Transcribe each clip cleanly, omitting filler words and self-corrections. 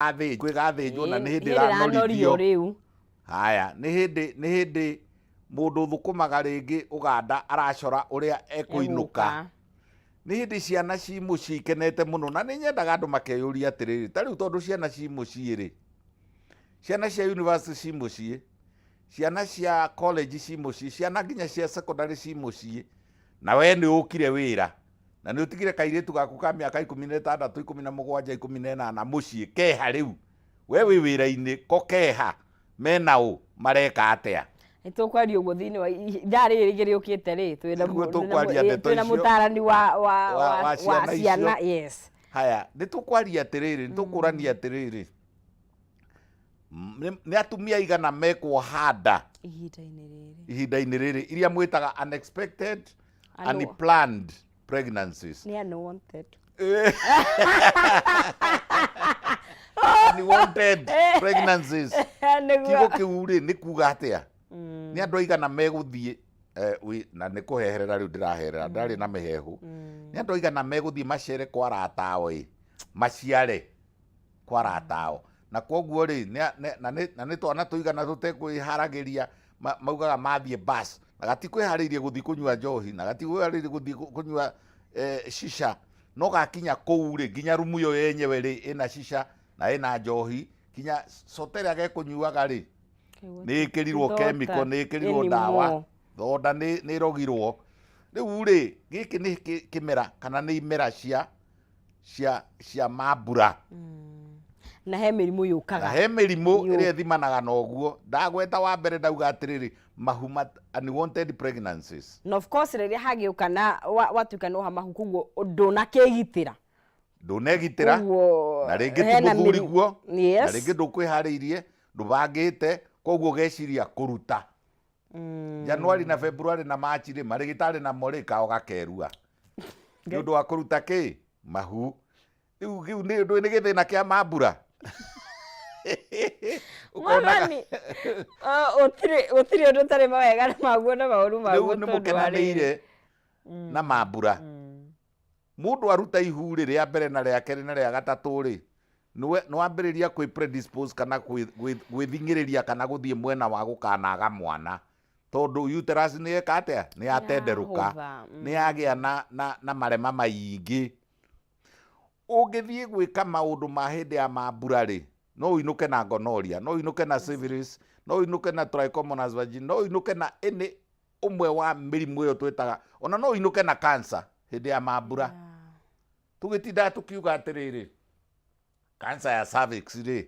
Ĩgathĩnjwo na nĩ hĩndĩ Hĩndĩ ĩranorio ĩranorio. Rĩu. Haya, nĩ hĩndĩ mũndũ ũthũkũmaga rĩngĩ Ũganda aracora ũrĩa ekũinũka. Egũka. Nĩ hĩndĩ ciana ci mũciĩ ikenete mũno, na nĩ nyendaga andũ makeyũria atĩrĩrĩ, ta rĩu tondũ ciana ci mũciĩ rĩ, ciana cia university ci mũciĩ, ciana cia college ci mũciĩ, ciana nginya cia secondary ci mũciĩ, na we nĩ ũkire wĩra na nĩ ũtigire kairĩtu gaku ka mĩaka 16, 17, 18 mũciĩ keha. Rĩu we wĩ wĩra-inĩ, ko keha mena ũ, mareka atĩa? Nĩ tũkwaria ũguo thĩinĩ wa ithaa rĩrĩ rĩngĩ rĩũkĩte rĩ, twĩna Nĩguo tũkwaria ndeto twĩna icio. Mũtarani wa wa wa ciana icio. Ciana, yes. Haya, nĩ tũkwaria atĩrĩrĩ, nĩ tũkũrania atĩrĩrĩ, nĩ atumia aigana mekuoha nda ihinda-inĩ rĩrĩ, ihinda-inĩ rĩrĩ, iria mwĩtaga unexpected, unplanned pregnancies. Nĩ unwanted. Unwanted pregnancies. Nĩguo. Kiugo kĩu rĩ, nĩ kuga atĩa? Nĩ andũ aigana megũthiĩ na nĩ kũheherera rĩu ndĩraherera, ndarĩ na mĩhehu. Nĩ andũ aigana megũthiĩ macere kwa arata ao, ĩ maciare kwa arata ao? Na koguo rĩ, na nĩ twana tũigana tũtekwĩharagĩria, maugaga mathiĩ bus na gatikwĩharĩirie gũthiĩ kũnyua njohi, na gatikwĩharĩirie gũthiĩ kũnyua shisha, no gakinya kũu rĩ, nginya rumu ĩyo yenyewe rĩ, ĩna shisha na ĩna njohi, kinya soda ĩrĩa gekũnyuaga rĩ, nĩ ĩkĩrirwo chemical, nĩ ĩkĩrirwo ndawa, thonda nĩ ĩrogirwo. Rĩu rĩ, gĩkĩ nĩ kĩmera kana nĩ imera cia mambura. Na he mĩrimũ yũkaga. Na he mĩrimũ ĩrĩa ĩthimanaga na ũguo ndagweta. Wa mbere ndauga atĩrĩrĩ, mahu unwanted pregnancies. Na of course rĩrĩa hagĩũka na watuĩka nĩ waha mahu, koguo ndũnakĩgitĩra. Ndũnegitĩra. Koguo Na rĩngĩ ti hena mũthuri guo na rĩngĩ ndũkwĩharĩirie, ndũbangĩte, koguo ũgeciria kũruta. Januari na February na Machi rĩ, marĩgĩtarĩ namo rĩ, kao gakerua nĩ ũndũ wa kũruta kĩ mahu. Rĩu kĩu nĩ ũndũ, nĩ gĩthĩna kĩa mambura. Ũkonaga Mwathani, gũtirĩ ũndũ ũtarĩ mawega maguo na maũru maguo. Rĩu nĩ Tondũ wa rĩrĩ. Mũkenanĩire na mambura, mũndũ aruta ihu rĩ, rĩa mbere na rĩa kerĩ na rĩa gatatũ rĩ, nĩ wambĩrĩria kwĩ predispose kana gwĩthing'ĩrĩria kana gũthiĩ mwena wa gũkanaga mwana, tondũ uterus nĩ eka atĩa? Nĩ yatenderũka. Yahũtha. Nĩ yagĩa na marema maingĩ. Ũngĩthiĩ gwĩka maũndũ ma hĩndĩ ya mambura rĩ, no ũinũke na gonorrhea, no ũinũke na syphilis, no ũinũke na trichomonas vagina, no ũinũke na any ũmwe wa mĩrimũ ĩyo twĩtaga, ona no ũinũke na cancer hĩndĩ ya mambura. Tũgĩtindaga tũkiuga atĩrĩrĩ, cancer ya cervix rĩ,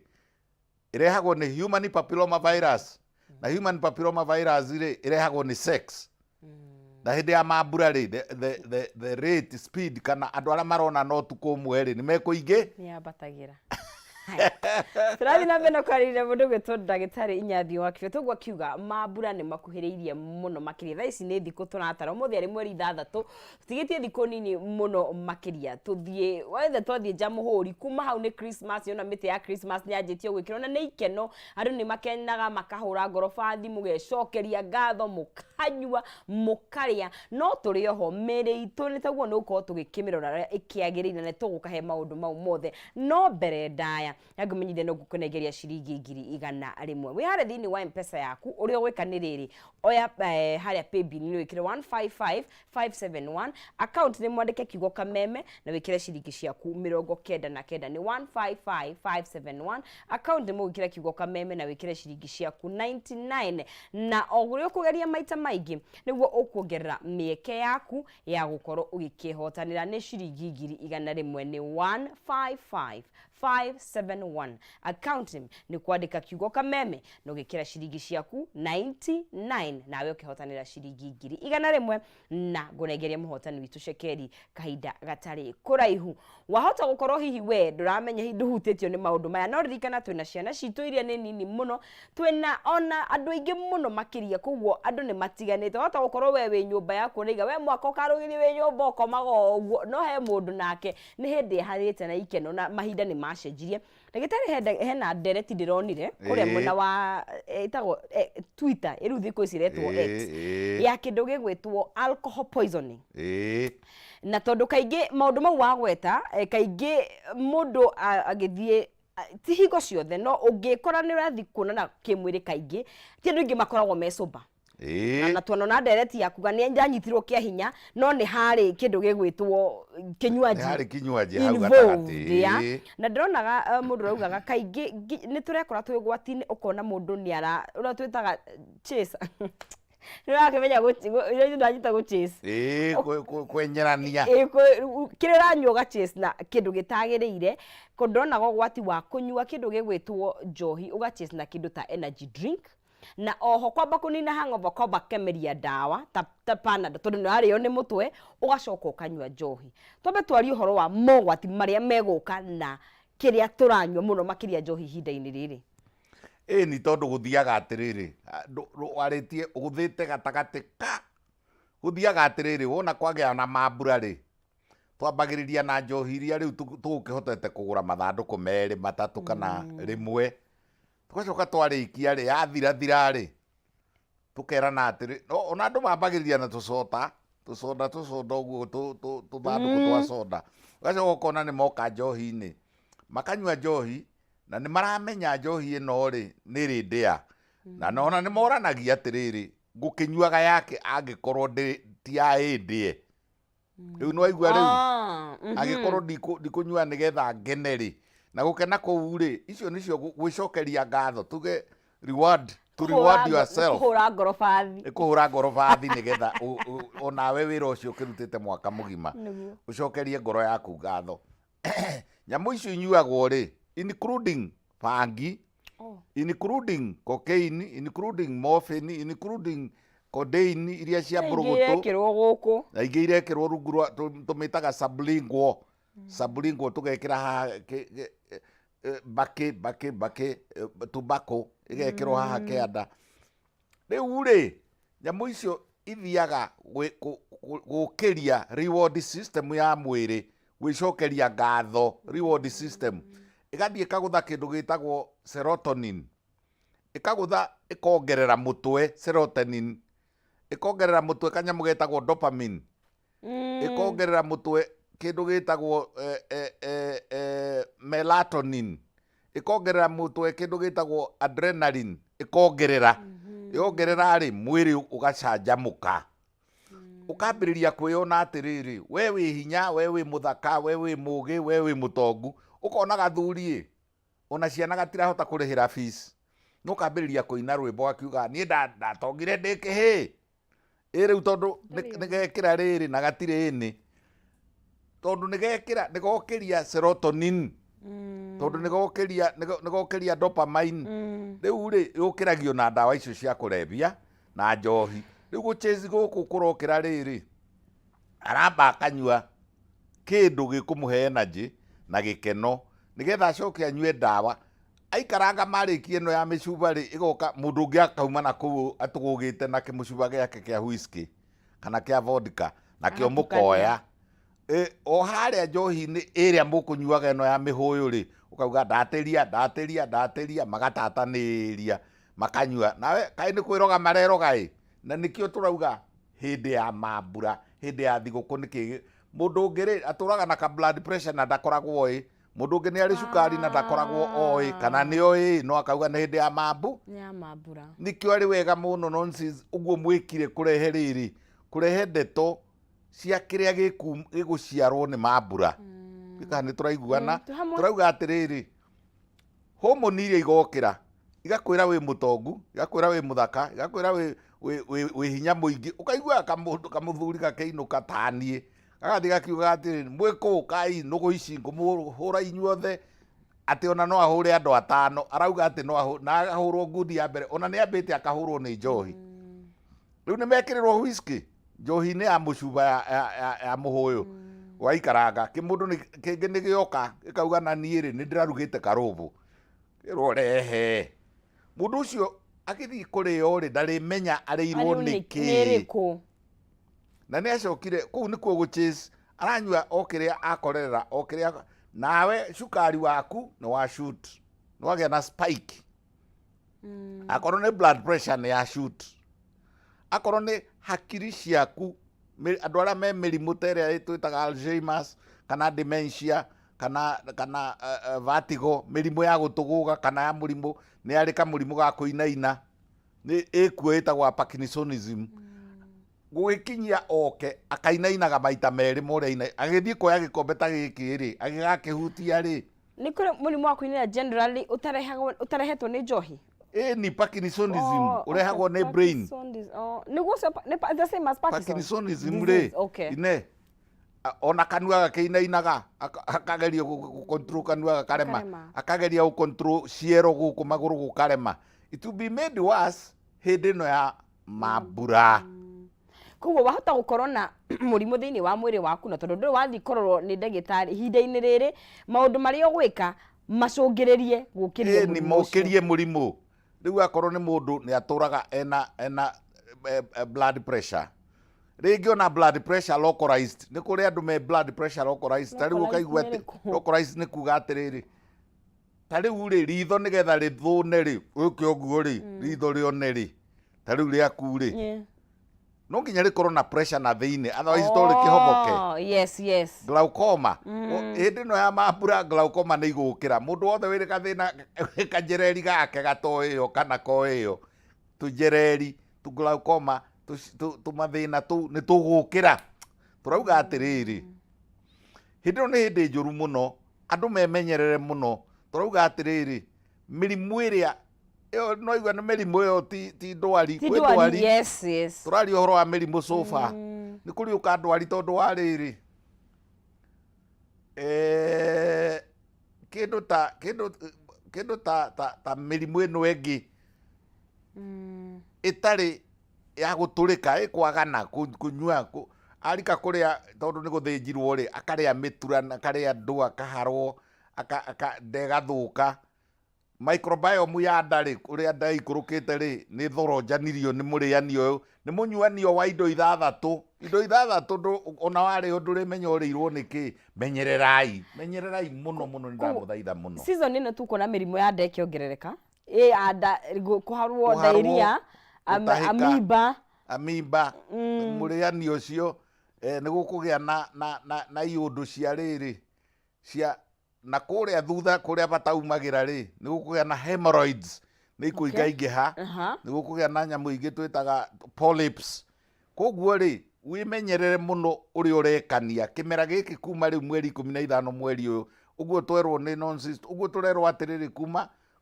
ĩrehagwo nĩ human papilloma virus, na human papilloma virus rĩ, ĩrehagwo nĩ sex. Na hĩndĩ ya mambura rĩ, the rate, speed, kana andũ arĩa marona no tukũ ũmwe rĩ, nĩ mekũingĩ. Nĩ yambatagĩra. Tũrathiĩ na mbere na kwarĩrĩria mũndũ gwĩtwo Ndagĩtarĩ Inyathi wa Kibet. Ũguo akiuga mambura nĩ makuhĩrĩirie mũno makĩria. Thaa ici nĩ thikũ tũratara, ũmũthĩ arĩ mweri 6, tũtigĩtie thikũ nini mũno makĩria tũthiĩ wethe twathiĩ jamhuri. Kuma hau nĩ Christmas, yona mĩtĩ ya Christmas nĩ yanjĩtio gwĩkĩrwo na nĩ ikeno, andũ nĩ makenaga, makahũra ngorobathi, mũgecokeria ngatho, mũkanyua, mũkarĩa. No tũrĩ oho mĩrĩ itũ nĩ taguo nĩ gũkorwo tũgĩkĩmĩrora ũrĩa ĩkĩagĩrĩire, na nĩ tũgũkahe maũndũ mau mothe. No mbere ndaya na ngũmenyithia no ngũkũnengeria ciringi 100,000 wĩ harĩa thĩinĩ wa Mpesa yaku. Ũrĩa ũgwĩka nĩ rĩrĩ, oya harĩa paybill nĩ wĩkĩre 155571, account nĩ mwandĩke kiugo Kameme na wĩkĩre ciringi ciaku 99. Nĩ 155571, account nĩ mũgwĩkĩra kiugo Kameme na wĩkĩre ciringi ciaku 99. Na o ũrĩa ũkũgeria maita maingĩ, nĩguo ũkuongerera mĩeke yaku ya gũkorwo ũgĩkĩhotanĩra nĩ ciringi 100,000. Nĩ 155571, account name nĩ kwandĩka kiugo Kameme na ũgĩkĩra ciringi ciaku 99, nawe ũkĩhotanĩra ciringi 100,000. Na ngũnengeria mũhotani witũ cekeri kahinda gatarĩ kũraihu. Wahota gũkorwo hihi we ndũramenya, hihi ndũhutĩtio nĩ maũndũ maya, no ririkana twĩna ciana citũ iria nĩ nini mũno, twĩna ona andũ aingĩ mũno makĩria, koguo andũ nĩ matiganĩte. Wahota gũkorwo we wĩ nyũmba yaku ũraiga we mwaka ũkarũgĩria wĩ nyũmba ũkomaga o ũguo, no he mũndũ nake nĩ hĩndĩ eharĩte na ikeno na mahinda nĩ macenjirie. Ndagĩtarĩ, hena ndereti ndĩronire kũrĩa mwena wa ĩtagwo Twitter, ĩrĩu thikũ ici ĩretwo X, ya kĩndũ gĩgwĩtwo alcohol poisoning. Na tondũ kaingĩ maũndũ mau wagweta, kaingĩ mũndũ agĩthiĩ Ti hingo ciothe, no ũngĩkora nĩ ũrathiĩ kuonana kĩmwĩrĩ kaingĩ, ti andũ aingĩ makoragwo me sober. Na tuona na ndereti yakuga nĩ ndanyitirwo kĩa hinya, no nĩ harĩ kĩndũ gĩgwĩtwo kĩnywaji. Nĩ harĩ kinywaji hau involved, gatagatĩ. Ya. Na ndĩronaga mũndũ ũraugaga kaingĩ nĩ tũrekora twĩ ũgwati-inĩ, ũkona mũndũ nĩ ara ũrĩa twĩtaga chase, nĩ ũrakĩmenya ndanyita gũ chase. Ĩĩ, kwenyerania. Ĩĩ, kĩrĩa ũranyua ũga chase na kĩndũ gĩtagĩrĩire. Ko ndĩronaga ũgwati wa kũnyua kĩndũ gĩgwĩtwo njohi ũga chase na kĩndũ ta energy drink, na oho kwamba kũnina hangover, kwamba kemeria ndawa ta Panadol, tondũ nĩ warĩo nĩ mũtwe, ũgacoka ũkanyua njohi. Twambe twarie ũhoro wa mogwati marĩa megũka na kĩrĩa tũranyua mũno makĩria njohi ihinda-inĩ rĩrĩ. Ĩni, tondũ gũthiaga atĩrĩrĩ, warĩtie ũgũthĩte gatagatĩ ka gũthiaga atĩrĩrĩ, wona kwagĩa na mambura rĩ, twambagĩrĩria na njohi iria rĩu tũgũkĩhotete kũgũra mathandũkũ merĩ, matatũ kana rĩmwe. Tũgacoka twarĩkia rĩ, yathirathira rĩ, tũkerana atĩrĩ, no ona andũ mambagĩrĩria na tũcota, tũcoda tũcoda ũguo, tũthandũkũ twa soda. Ũgacoka ũkona nĩ moka njohi-inĩ, makanyua njohi, na nĩ maramenya njohi ĩno rĩ, nĩ ĩrĩ ndĩa. Na ona nĩ moranagia atĩrĩrĩ, ngũkĩnyuaga yake angĩkorwo ti ya ĩndĩe. Rĩu nĩ waigua rĩu? Angĩkorwo ndikũnyua nĩgetha ngene rĩ, na gũkena kũu rĩ, icio nĩcio gwĩcokeria ngatho, tuge reward, to reward yourself. Kũhũra ngoro bathi. Nĩ kũhũra ngoro bathi nĩgetha onawe wĩra ũcio ũkĩrutĩte mwaka mũgima ũcokerie ngoro yaku ngatho. Nyamũ icio inyuagwo rĩ, including bangi, including cocaine, including morphine, including codeine iria cia Ingĩ mbũrũgũtũ. Irekĩrwo gũkũ. Na ingĩ irekĩrwo rungu rwa tũmĩtaga sublingual. Sublingual tũgekĩra haha mbakĩ mbakĩ mbakĩ, tobacco ĩgekĩrwo haha kĩanda. Rĩu rĩ, nyamũ icio ithiaga gũkĩria reward system ya mwĩrĩ, gwĩcokeria ngatho reward system. Ĩgathiĩ ĩkagũtha kĩndũ gĩtagwo serotonin. Ĩkagũtha ĩkongerera mũtwe serotonin. Ĩkongerera mũtwe kanyamũ getagwo dopamine. Ĩkongerera mũtwe kĩndũ gĩtagwo melatonin. Ĩkongerera mũtwe kĩndũ gĩtagwo adrenaline. Ĩkongerera. Yongerera rĩ, mwĩrĩ ũgacanjamũka. Ũkambĩrĩria kwĩyona atĩrĩrĩ, we wĩ hinya, we wĩ mũthaka, we wĩ mũgĩ, we wĩ mũtongu. Ũkona gathuri ĩ, ona ciana gatirahota kũrĩhĩra fees. No ũkambĩrĩria kũina rwĩmbo gakiuga, niĩ ndatongire ndĩ kĩhĩĩ. Ĩ rĩu tondũ nĩgekĩra rĩrĩ na gatirĩ ĩnĩ. Tondũ nĩgekĩra, nĩgokĩria serotonin. Tondũ nĩgokĩria dopamine. Rĩu rĩ, yũkĩragio na ndawa icio cia kũrebia na njohi. Rĩu gũchase gũkũ kũrokĩra rĩrĩ, aramba akanyua kĩndũ gĩkũmũhe energy na gĩkeno, nĩgetha acoke anyue ndawa. Aikaranga marĩkia ĩno ya mĩcuba rĩ, ĩgoka mũndũ ũngĩ akauma na kũu atũgũgĩte na kĩmũcuba gĩake kĩa whisky kana kĩa vodka, nakĩo Agatukania. Mũkoya. O harĩa njohi-inĩ ĩrĩa mũkũnyuaga ĩno ya mĩhũyũ rĩ, ũkauga ndatĩria, ndatĩria, ndatĩria, magatatanĩria, makanyua. Nawe kaĩ nĩ kwĩroga mareroga ĩ, na nĩkĩo tũrauga hĩndĩ ya mambura, hĩndĩ ya thigũkũ nĩkĩ mũndũ ũngĩ rĩ, atũraga na ka blood pressure na ndakoragwo oĩ. Mũndũ ũngĩ nĩ arĩ cukari na ndakoragwo oĩ, kana nĩ oĩ no akauga nĩ hĩndĩ ya mambu. Nĩ ya mambura. Nĩkĩo arĩ wega mũno nonsense ũguo mwĩkire kũrehe rĩrĩ, kũrehe ndeto cia kĩrĩa gĩgũciarwo nĩ mambura. Kana nĩ tũraiguana? Twĩ hamwe. Tũrauga atĩrĩrĩ, homoni iria igokĩra, igakwĩra wĩ mũtongu, igakwĩra wĩ mũthaka, igakwĩra wĩ hinya mũingĩ, ũkaigua kamũndũ kamũthuri gakĩinũka taniĩ, gagathiĩ gakiugaga atĩrĩrĩ, mwĩkũ kai nũgũ ici ngũmũhũra inyuothe, atĩ ona no ahũre andũ atano, arauga atĩ no ahũre, na ahũrwo ngundi ya mbere, ona nĩ ambĩte akahũrwo nĩ njohi. Rĩu nĩ mekĩrĩrwo whisky, njohi-inĩ ya mũcuba ya mũhũyũ, waikaranga, kĩmũndũ kĩngĩ nĩ gĩoka, gĩkauga na niĩ rĩ, nĩ ndĩrarugĩte karũbũ. Kĩrwo rehe. Mũndũ ũcio agĩthiĩ kũrĩo rĩ, ndarĩmenya arĩirwo Arĩirwo nĩ nĩ kĩ. rĩkũ. Na nĩ acokire, kũu nĩkuo gũchase, aranyua o kĩrĩa akorerera, o kĩrĩa, nawe cukari waku nĩ wa shoot, nĩ wagĩa na spike. Akorwo nĩ blood pressure nĩ ya shoot. Akorwo nĩ hakiri ciaku, andũ arĩa me mĩrimũ ta ĩrĩa twĩtaga Alzheimer's kana dementia, Kana kana vertigo, mĩrimũ ya gũtũgũga kana ya mũrimũ, nĩ arĩ kamũrimũ ga kũinaina, nĩ ĩkuo ĩtagwo Parkinsonism. Gũgĩkinyia oke akainainaga maita merĩ ma ũrĩa aina, agĩthiĩ kuoya gĩkombe ta gĩkĩ rĩ, agĩgakĩhutia rĩ. Nĩ kũrĩ mũrimũ wa kũinaina generally ũtarehagwo ũtarehetwo nĩ njohi? Ĩni, Parkinsonism. Oh, okay. Ũrehagwo nĩ brain. Parkinson's, oh, nĩguo ũcio nĩ the same as Parkinson's Parkinsonism rĩ, disease, okay. Ine ona kanua gakĩinainaga, akageria gũ control kanua gakarema. Gakarema. Akageria gũ control ciero gũkũ magũrũ gũkarema. It will be made worse hĩndĩ ĩno ya mambura. Koguo wahota gũkorwo na mũrimũ thĩinĩ wa mwĩrĩ waku, na tondũ ndũrĩ wathiĩ kũrorwo nĩ ndagĩtarĩ ihinda-inĩ rĩrĩ, maũndũ marĩa ũgwĩka macũngĩrĩrie gũkĩria Ĩni, mũrimũ ũcio. Mokĩrie mũrimũ. Rĩu akorwo nĩ mũndũ nĩ atũraga ena blood pressure, rĩngĩ ona blood pressure localized, nĩ kũrĩ andũ me blood pressure localized. Ta rĩu Localized ũkaigua nĩ atĩ ĩrĩkũ? Localized nĩ kuga atĩrĩrĩ, ta rĩu rĩ, ritho nĩgetha rĩthũne rĩ, wĩke ũguo rĩ, ritho rĩone rĩ, ta rĩu rĩaku rĩ, no nginya rĩkorwo na pressure na thĩinĩ, otherwise to rĩkĩhoboke. Oh, yes. Glaucoma. Hĩndĩ ĩno ya mambura glaucoma nĩ igũkĩra mũndũ wothe wĩrĩ gathĩna kanjereri gake gatoĩyo kana koĩyo, tũnjereri tu glaucoma, tũmathĩna tũu nĩ tũgũkĩra. Tũrauga atĩrĩrĩ, hĩndĩ ĩno nĩ hĩndĩ njũru mũno, andũ memenyerere mũno. Tũrauga atĩrĩrĩ, mĩrimũ ĩrĩa ĩyo no igua nĩ mĩrimũ ĩyo ti ndwari. Ti Kwĩ ndwari. ndwari. Tũraria ũhoro wa mĩrimũ sofa. Nĩ kũriũka ndwari tondũ wa rĩrĩ, kĩndũ ta kĩndũ ta mĩrimũ ĩno ĩngĩ ĩtarĩ ya gũtũrĩka, ĩkwagana kũnyua arika kũrĩa tondũ nĩ gũthĩnjirwo rĩ, akarĩa mĩtura, akarĩa ndũ, akaharwo, ndegathũka. Microbiome ya nda rĩ, ũrĩa nda ĩikũrũkĩte rĩ, nĩ thoronjanirio nĩ mũrĩani ũyũ, nĩ mũnyuanio wa indo ithathatũ, indo ithathatũ ona warĩo ndũrĩmenya ũrĩirwo nĩ kĩ. Menyererai, menyererai mũno mũno, nĩ ndamũthaitha mũno. Season ĩno tũkuona mĩrimũ ya nda ĩkĩongerereka, ĩ ya nda, kũharwo, Kũharwo, diarrhea, gũtahĩka. Amoeba. Amoeba, mũrĩani ũcio, nĩ gũkũgĩa na iũndũ cia rĩrĩ cia na kũrĩa thutha kũrĩa bataumagĩra rĩ, nĩ gũkũgĩa na hemorrhoids, nĩ ikũingaingĩha. Nĩ gũkũgĩa na nyamũ ingĩ twĩtaga polyps. Koguo rĩ, wĩmenyerere mũno ũrĩa ũrekania kĩmera gĩkĩ kuma rĩu mweri 15 mweri ũyũ, ũguo twerwo nĩ nonsense, ũguo tũrerwo atĩrĩrĩ,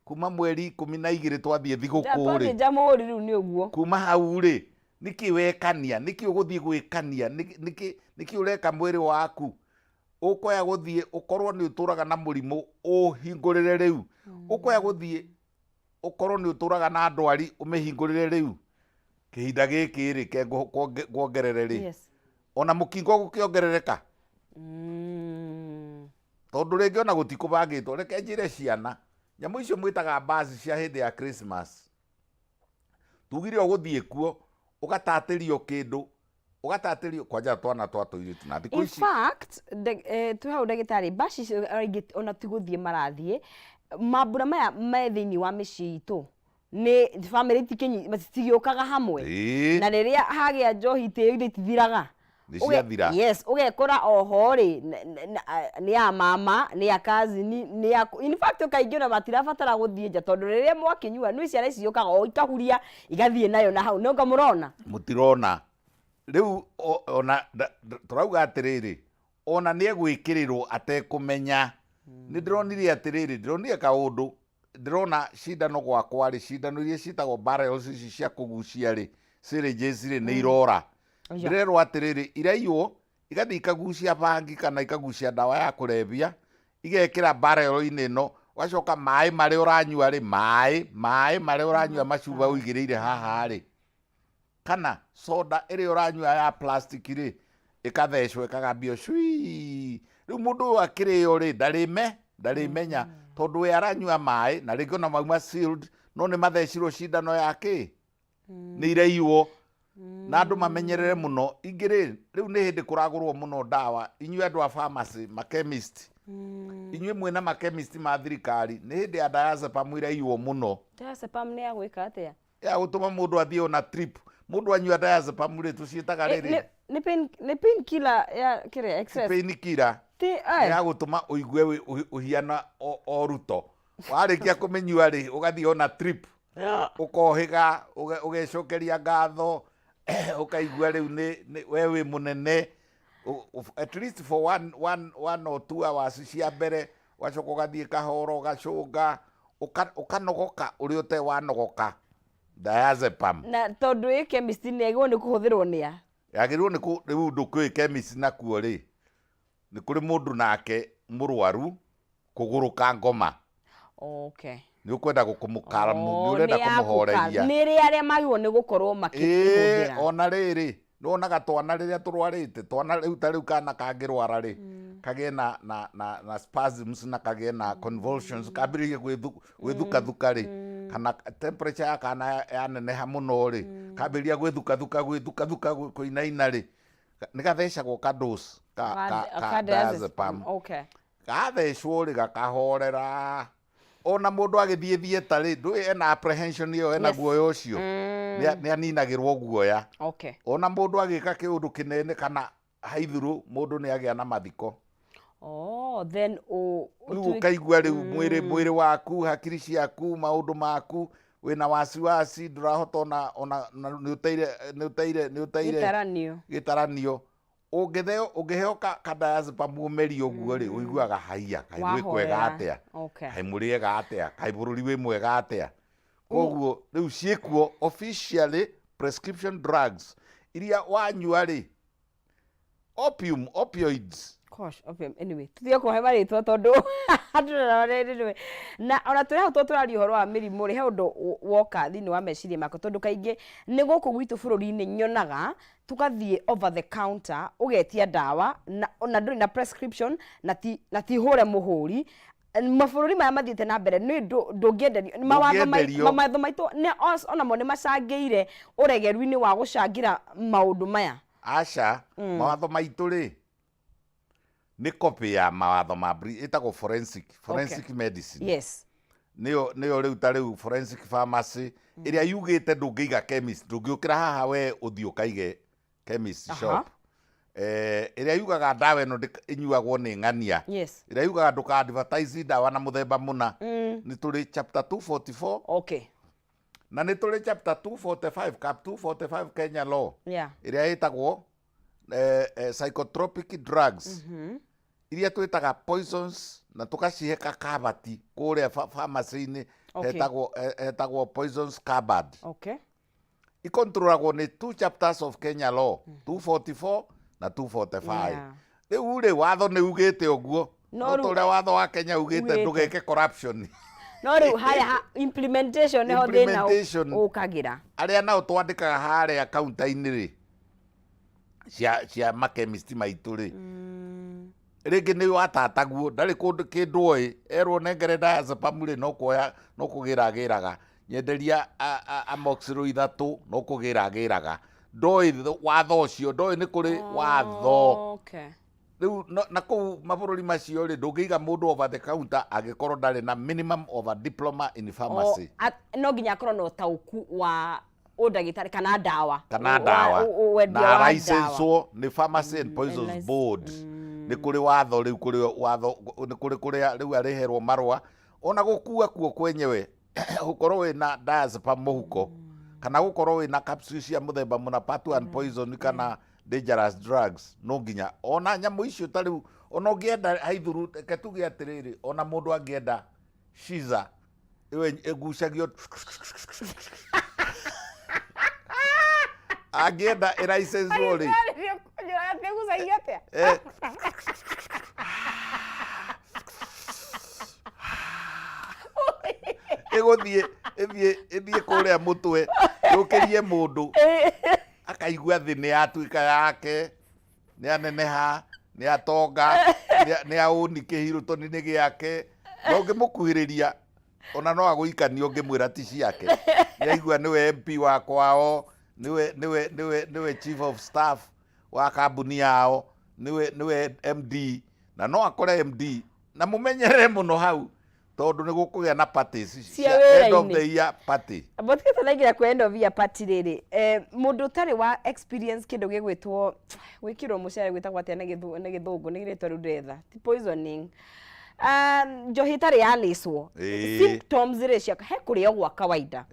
kuma mweri 12 twathiĩ thigũkũ twathiĩ rĩ, jamhuri rĩu nĩ ũguo. Kuma hau rĩ, nĩkĩ wekania, nĩkĩ ũgũthiĩ gwĩkania, nĩkĩ ũreka mwĩrĩ waku ũkoya gũthiĩ ũkorwo nĩ ũtũraga na mũrimũ ũhingũrĩre rĩu, ũkoya gũthiĩ ũkorwo nĩ ũtũraga na ndwari ũmĩhingũrĩre rĩu kĩhinda gĩkĩ rĩ, ke kuongerere rĩ, ona mũkingo gũkĩongerereka, tondũ rĩngĩ ona gũtikũbangĩtwo. Reke njĩre ciana, nyamũ icio mwĩtaga basi cia hĩndĩ ya Christmas, tugire ũgũthiĩ kuo ũgatatĩrio kĩndũ, ũgatatĩrio kwanja twana twa tũirĩtu na thikũ In ici. fact, twĩ hau, ndagĩtarĩ, baci icio aingĩ ona ti gũthiĩ marathiĩ, mambura maya me thĩinĩ wa mĩciĩ itũ nĩ bamĩrĩ citigĩũkaga hamwe. Na rĩrĩa hagĩa njohi tĩyo ithe itithiraga. Nĩ ciathira. Yes, ũgekora oho rĩ, nĩ ya mama, nĩ ya cousin, nĩ ya, in fact kaingĩ ona matirabatara gũthiĩ nja, tondũ rĩrĩa mwakĩnyua nĩ ciana ici ciũkaga o ikahuria igathiĩ nayo na hau nĩonga mũrona. Mũtirona rĩu ona tũrauga atĩrĩrĩ, ona nĩ egwĩkĩrĩrwo atekũmenya. Nĩ ndĩronire atĩrĩrĩ, ndĩronire kaũndũ, ndĩrona cindano gwakwa rĩ, cindano iria ciĩtagwo barrels ici cia kũgucia rĩ, syringes rĩ, nĩ irora. Ndĩrerwo atĩrĩrĩ, iraiywo igathiĩ ikagucia bangi kana ikagucia ndawa ya kũrebia, igekĩra barrel-inĩ ĩno, ũgacoka maĩ marĩa ũranyua rĩ, maĩ marĩa ũranyua macuba ũigĩrĩire haha rĩ, kana soda ĩrĩa ũranyua ya plastic rĩ, ĩkathecwo ĩkagambio cui. Rĩu mũndũ ũyũ akĩrĩo rĩ, ndarĩmenya tondũ we aranyua maĩ na rĩngĩ ona mauma sealed, no nĩ mathecirwo cindano ya kĩ, nĩ iraiywo. Na andũ mamenyerere mũno. Ingĩ rĩ, rĩu nĩ hĩndĩ kũragũrwo mũno ndawa. Inyuĩ andũ a pharmacy, machemist, inyuĩ mwĩna machemist ma thirikari, nĩ hĩndĩ ya diazepam iraiywo mũno. Diazepam nĩ ya gwĩka atĩa? Ya gũtũma mũndũ athiĩ ona trip. Mũndũ anyua diazepam rĩ, tũciĩtaga rĩrĩ. Nĩ pain killer ya kĩrĩa excess. Pain killer. Ti nĩ eh. ya gũtũma ũigue ũhiana o Ruto. Warĩkia kũmĩnyua rĩ, ũgathiĩ ona trip, ũkohĩga, ũgecokeria ngatho, ũkaigua rĩu nĩ we wĩ mũnene. At least for 1 or 2 hours cia mbere, ũgacoka ũgathiĩ kahora, ũgacũnga, ũkanogoka ũrĩa ũte wanogoka. Diazepam. Na tondũ ĩ chemist nĩ agĩrĩirwo nĩ kũhũthĩrwo nĩ a? Yagĩrĩirwo nĩ rĩu ndũkĩũĩ chemist nakuo rĩ, nĩ kũrĩ mũndũ nake mũrwaru kũgũrũka ngoma. Nĩ ũkwenda kũmũkaramu, nĩ Oh, ũrenda nĩ ya kũmũhoreria. Nĩ rĩ arĩa magĩrĩirwo nĩ gũkorwo makĩhũthĩra? Ona rĩrĩ, nĩ wonaga twana rĩrĩa tũrwarĩte, twana rĩu ta rĩu kana kangĩrwara rĩ, kagĩe na spasms na kagĩe na convulsions, kambĩrĩrie gwĩthukathuka rĩ, kana temperature ya kana yaneneha mũno rĩ, kambĩrĩria gwĩthukathuka, gwĩthukathuka, kũinaina rĩ, nĩ gathecagwo ka dose ka Ka diazepam. Gathecwo rĩ, gakahorera. Ona mũndũ agĩthiĩ theatre rĩ, ndũĩ ena apprehension ĩyo, ena guoya ũcio, nĩ aninagĩrwo guoya. Ona mũndũ agĩka kĩũndũ kĩnene kana haithurũ, mũndũ nĩ agĩa na mathiko. Oh, then rĩu ũkaigua rĩu mwĩrĩ waku, hakiri ciaku, maũndũ maku, wĩna wasiwasi, ndũrahota ona na nĩ ũteire gĩtaranio. Gĩtaranio. Ũngĩtheo, ũngĩheo ka diazepam ũmerie ũguo rĩ, ũiguaga haiya, kaĩ gwĩ kwega Wahorera. atĩa, kaĩ mũrĩega atĩa, kaĩ bũrũri wĩ mwega atĩa. Koguo rĩu ciĩkuo officially prescription drugs iria wanyua rĩ, opium, opioids. Gosh, okay. Anyway, tutige kũhe marĩtwa tondũ andũ anyway. Na ona tũrĩ hau, tondũ tũraria ũhoro wa mĩrimũ rĩ, he ũndũ woka thĩinĩ wa meciria makwa, tondũ kaingĩ nĩ gũkũ gwitũ bũrũri-inĩ nyonaga tũgathiĩ over the counter, ũgetia ndawa na ndũrĩ na prescription na ti hũre mũhũri. Mabũrũri maya mathiĩte na mbere nĩ ndũngĩenderio mawatho Ndũngĩenderio. Mawatho maitũ nĩ onamo nĩ macangĩire ũregeru-inĩ wa gũcangĩra maũndũ maya. Aca, mawatho maitũ rĩ, nĩ copy ya mawatho ma ĩtagwo forensic medicine. Nĩyo rĩu ta rĩu forensic pharmacy ĩrĩa yugĩte ndũngĩiga chemist, ndũngĩũkĩra haha we ũthiĩ ũkaige chemist shop, ĩrĩa yugaga ndawa ĩno ĩnyuagwo nĩ ng'ania, ĩrĩa yugaga ndũka advertise ndawa na mũthemba mũna. Nĩ tũrĩ chapter 244 na nĩ tũrĩ chapter 245, cap 245 Kenya law, ĩrĩa ĩtagwo psychotropic drugs, iria twĩtaga poisons, na tũkacihe kakabati kũrĩa pharmacy-inĩ. Hetagwo poisons cupboard. Ikontrolagwo nĩ two chapters of Kenya law, 244 na 245. Rĩu rĩ, watho nĩ ugĩte ũguo. No no ta ũrĩa watho wa Kenya ugĩte ugĩte. Ndũgeke corruption. No rĩu harĩa implementation nĩho thĩna Implementation. ũkagĩra. Arĩa nao twandĩkaga harĩa kaunta-inĩ rĩ, cia makemist maitũ rĩ, rĩngĩ nĩ watataguo, ndarĩ kũndũ kĩndũ oĩ, erwo nengere diazepam rĩ, no kuoya no kũgĩra agĩraga, nyenderia amoxil ithatũ, no kũgĩra agĩraga, ndoĩ watho ũcio, ndoĩ nĩ kũrĩ watho. Rĩu na kũu mabũrũri macio rĩ, ndũngĩiga mũndũ over the counter angĩkorwo ndarĩ na minimum of a diploma in pharmacy. O, no nginya akorwo na ũtaũku wa ũndagĩtarĩ kana ndawa. Kana ndawa. Wendia na wa ndawa. Licenswo nĩ Pharmacy and Poisons Board. Nĩ kũrĩ watho rĩu, kũrĩ watho, nĩ kũrĩ kũrĩa rĩu arĩherwo marũa ona gũkua kuo kwenyewe, gũkorwo wĩna diazepam mũhuko kana gũkorwo wĩna capsule cia mũthemba mũna, part one poison kana dangerous drugs, no nginya ona nyamũ icio ta rĩu ona ũngĩenda haithuru, reke tuge atĩrĩrĩ, ona mũndũ angĩenda shiza ĩyo ĩgucagio, angĩenda ĩlicenswo rĩ. Ĩgucagia atĩa? Ĩgũthiĩ ĩthiĩ kũrĩa mũtwe, yũkĩrie mũndũ akaigua thĩ nĩ yatuĩka yake, nĩ aneneha, nĩ atonga, nĩ aũni kĩhirũtoni-inĩ gĩake. Na ũngĩmũkuhĩrĩria ona no agũikanie ũngĩmwĩra ti ciake. Nĩ aigua nĩwe MP wa kwao, nĩwe chief of staff wa kambuni yao, nĩwe MD, na no akore MD na mũmenyerere mũno hau. Tondũ nĩ gũkũgĩa na parties Cia end of wĩra-inĩ. the year party. But tũtanaingĩra kwa end of year party rĩrĩ, mũndũ ũtarĩ wa experience kĩndũ gĩgwĩtwo gwĩkĩrwo mũcere gwĩtagwo atĩa na gĩthũngũ, nĩ rĩtwa rĩu ndĩretha, ti poisoning, njohi ĩtarĩ yarĩcwo, symptoms rĩ cia he kũrĩo gwa kawaida,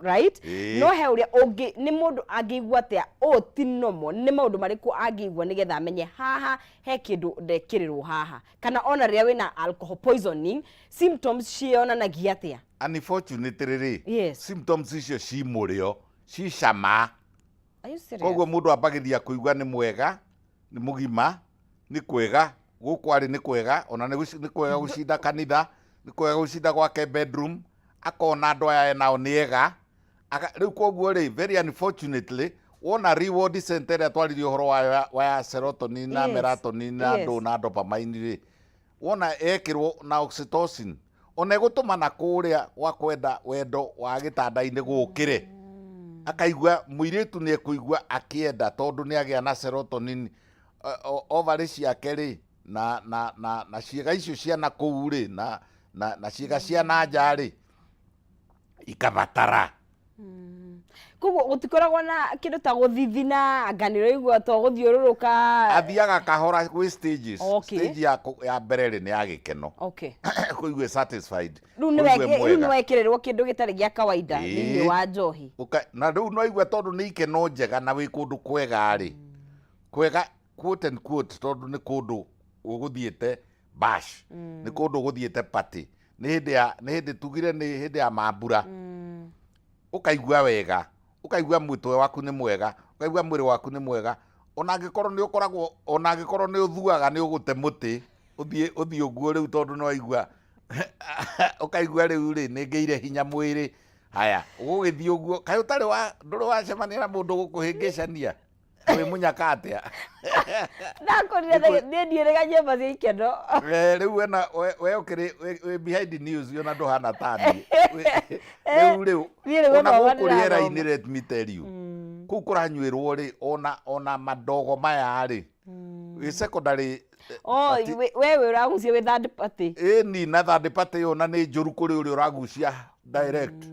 right? No he ũrĩa ũngĩ, nĩ mũndũ angĩigua atĩa ũũ ti normal? Nĩ maũndũ marĩkũ angĩigua nĩgetha amenye haha he kĩndũ ndekĩrĩrwo haha? Kana ona rĩrĩa wĩna alcohol poisoning, symptoms cionanagia atĩa? Unfortunately rĩ, symptoms icio ci mũrĩo, ci cama. Are you serious? Koguo mũndũ ambagĩria kũigua nĩ mwega, nĩ mũgima, nĩ kwega gũkũ arĩ, nĩ kwega ona nĩ kwega gũcinda kanitha, nĩ kwega gũcinda gwake bedroom, akona andũ aya enao nĩ ega. Rĩu koguo rĩ, very unfortunately, wona reward center ĩrĩa twaririe ũhoro wayo wa serotonin na melatonin na ndũ na dopamine rĩ, wona ekĩrwo na oxytocin, ona ĩgũtũma na kũrĩa gwa kwenda wendo wa gĩtanda-inĩ gũkĩre, akaigua mũirĩtu nĩ ekũigua akĩenda tondũ nĩ agĩa na serotonin. Ovary ciake rĩ, na ciĩga icio cia na kũu rĩ, na ciĩga cia na nja rĩ, ikabatara. Koguo gũtikoragwo na kĩndũ ta gũthithina, anga nĩ ũraigua to gũthiũrũrũka? Athiaga kahora gwĩ stages. Stage ya mbere rĩ, nĩ ya gĩkeno, kũigua satisfied, Rĩu nĩ kũigua rĩu mwega. nĩ wekĩrĩrwo kĩndũ gĩtarĩ gĩa kawaida thĩinĩ wa njohi. Na rĩu no igua tondũ nĩ ikeno njega na wĩ kũndũ kwega rĩ, kwega quote and quote, tondũ nĩ kũndũ ũgũthiĩte bash, nĩ kũndũ ũgũthiĩte party, nĩ hĩndĩ ya nĩ hĩndĩ tugire nĩ hĩndĩ ya mambura, ũkaigua wega, ũkaigua mũtwe waku nĩ mwega, ũkaigua mwĩrĩ waku nĩ mwega, ona angĩkorwo nĩ ũkoragwo, ona angĩkorwo nĩ ũthuaga, nĩ ũgũte mũtĩ ũthiĩ ũguo rĩu, tondũ nĩ waigua, ũkaigua rĩu rĩ, nĩ ngĩire hinya mwĩrĩ. Haya, ũgũgĩthiĩ ũguo, kaĩ ũtarĩ wa ndũrĩ wacemania na mũndũ gũkũhĩngĩcania wĩ mũnyaka atĩa? Ndakorire niĩ ndiĩrĩga nyũmba cia ikeno. Rĩu wena we ũkĩrĩ wĩ behind the news, ona ndũhana ta niĩ. Rĩu rĩu Niĩ nĩ ona gũthoma gũkũ ndĩrathoma. rĩera-inĩ, let me tell you, kũu kũranyuĩrwo rĩ, ona madogo maya rĩ, wĩ secondary Oh, we wĩ ũragucia wĩ third party. Ĩni, na third party ĩyo na nĩ njũru kũrĩ ũrĩa ũragucia direct.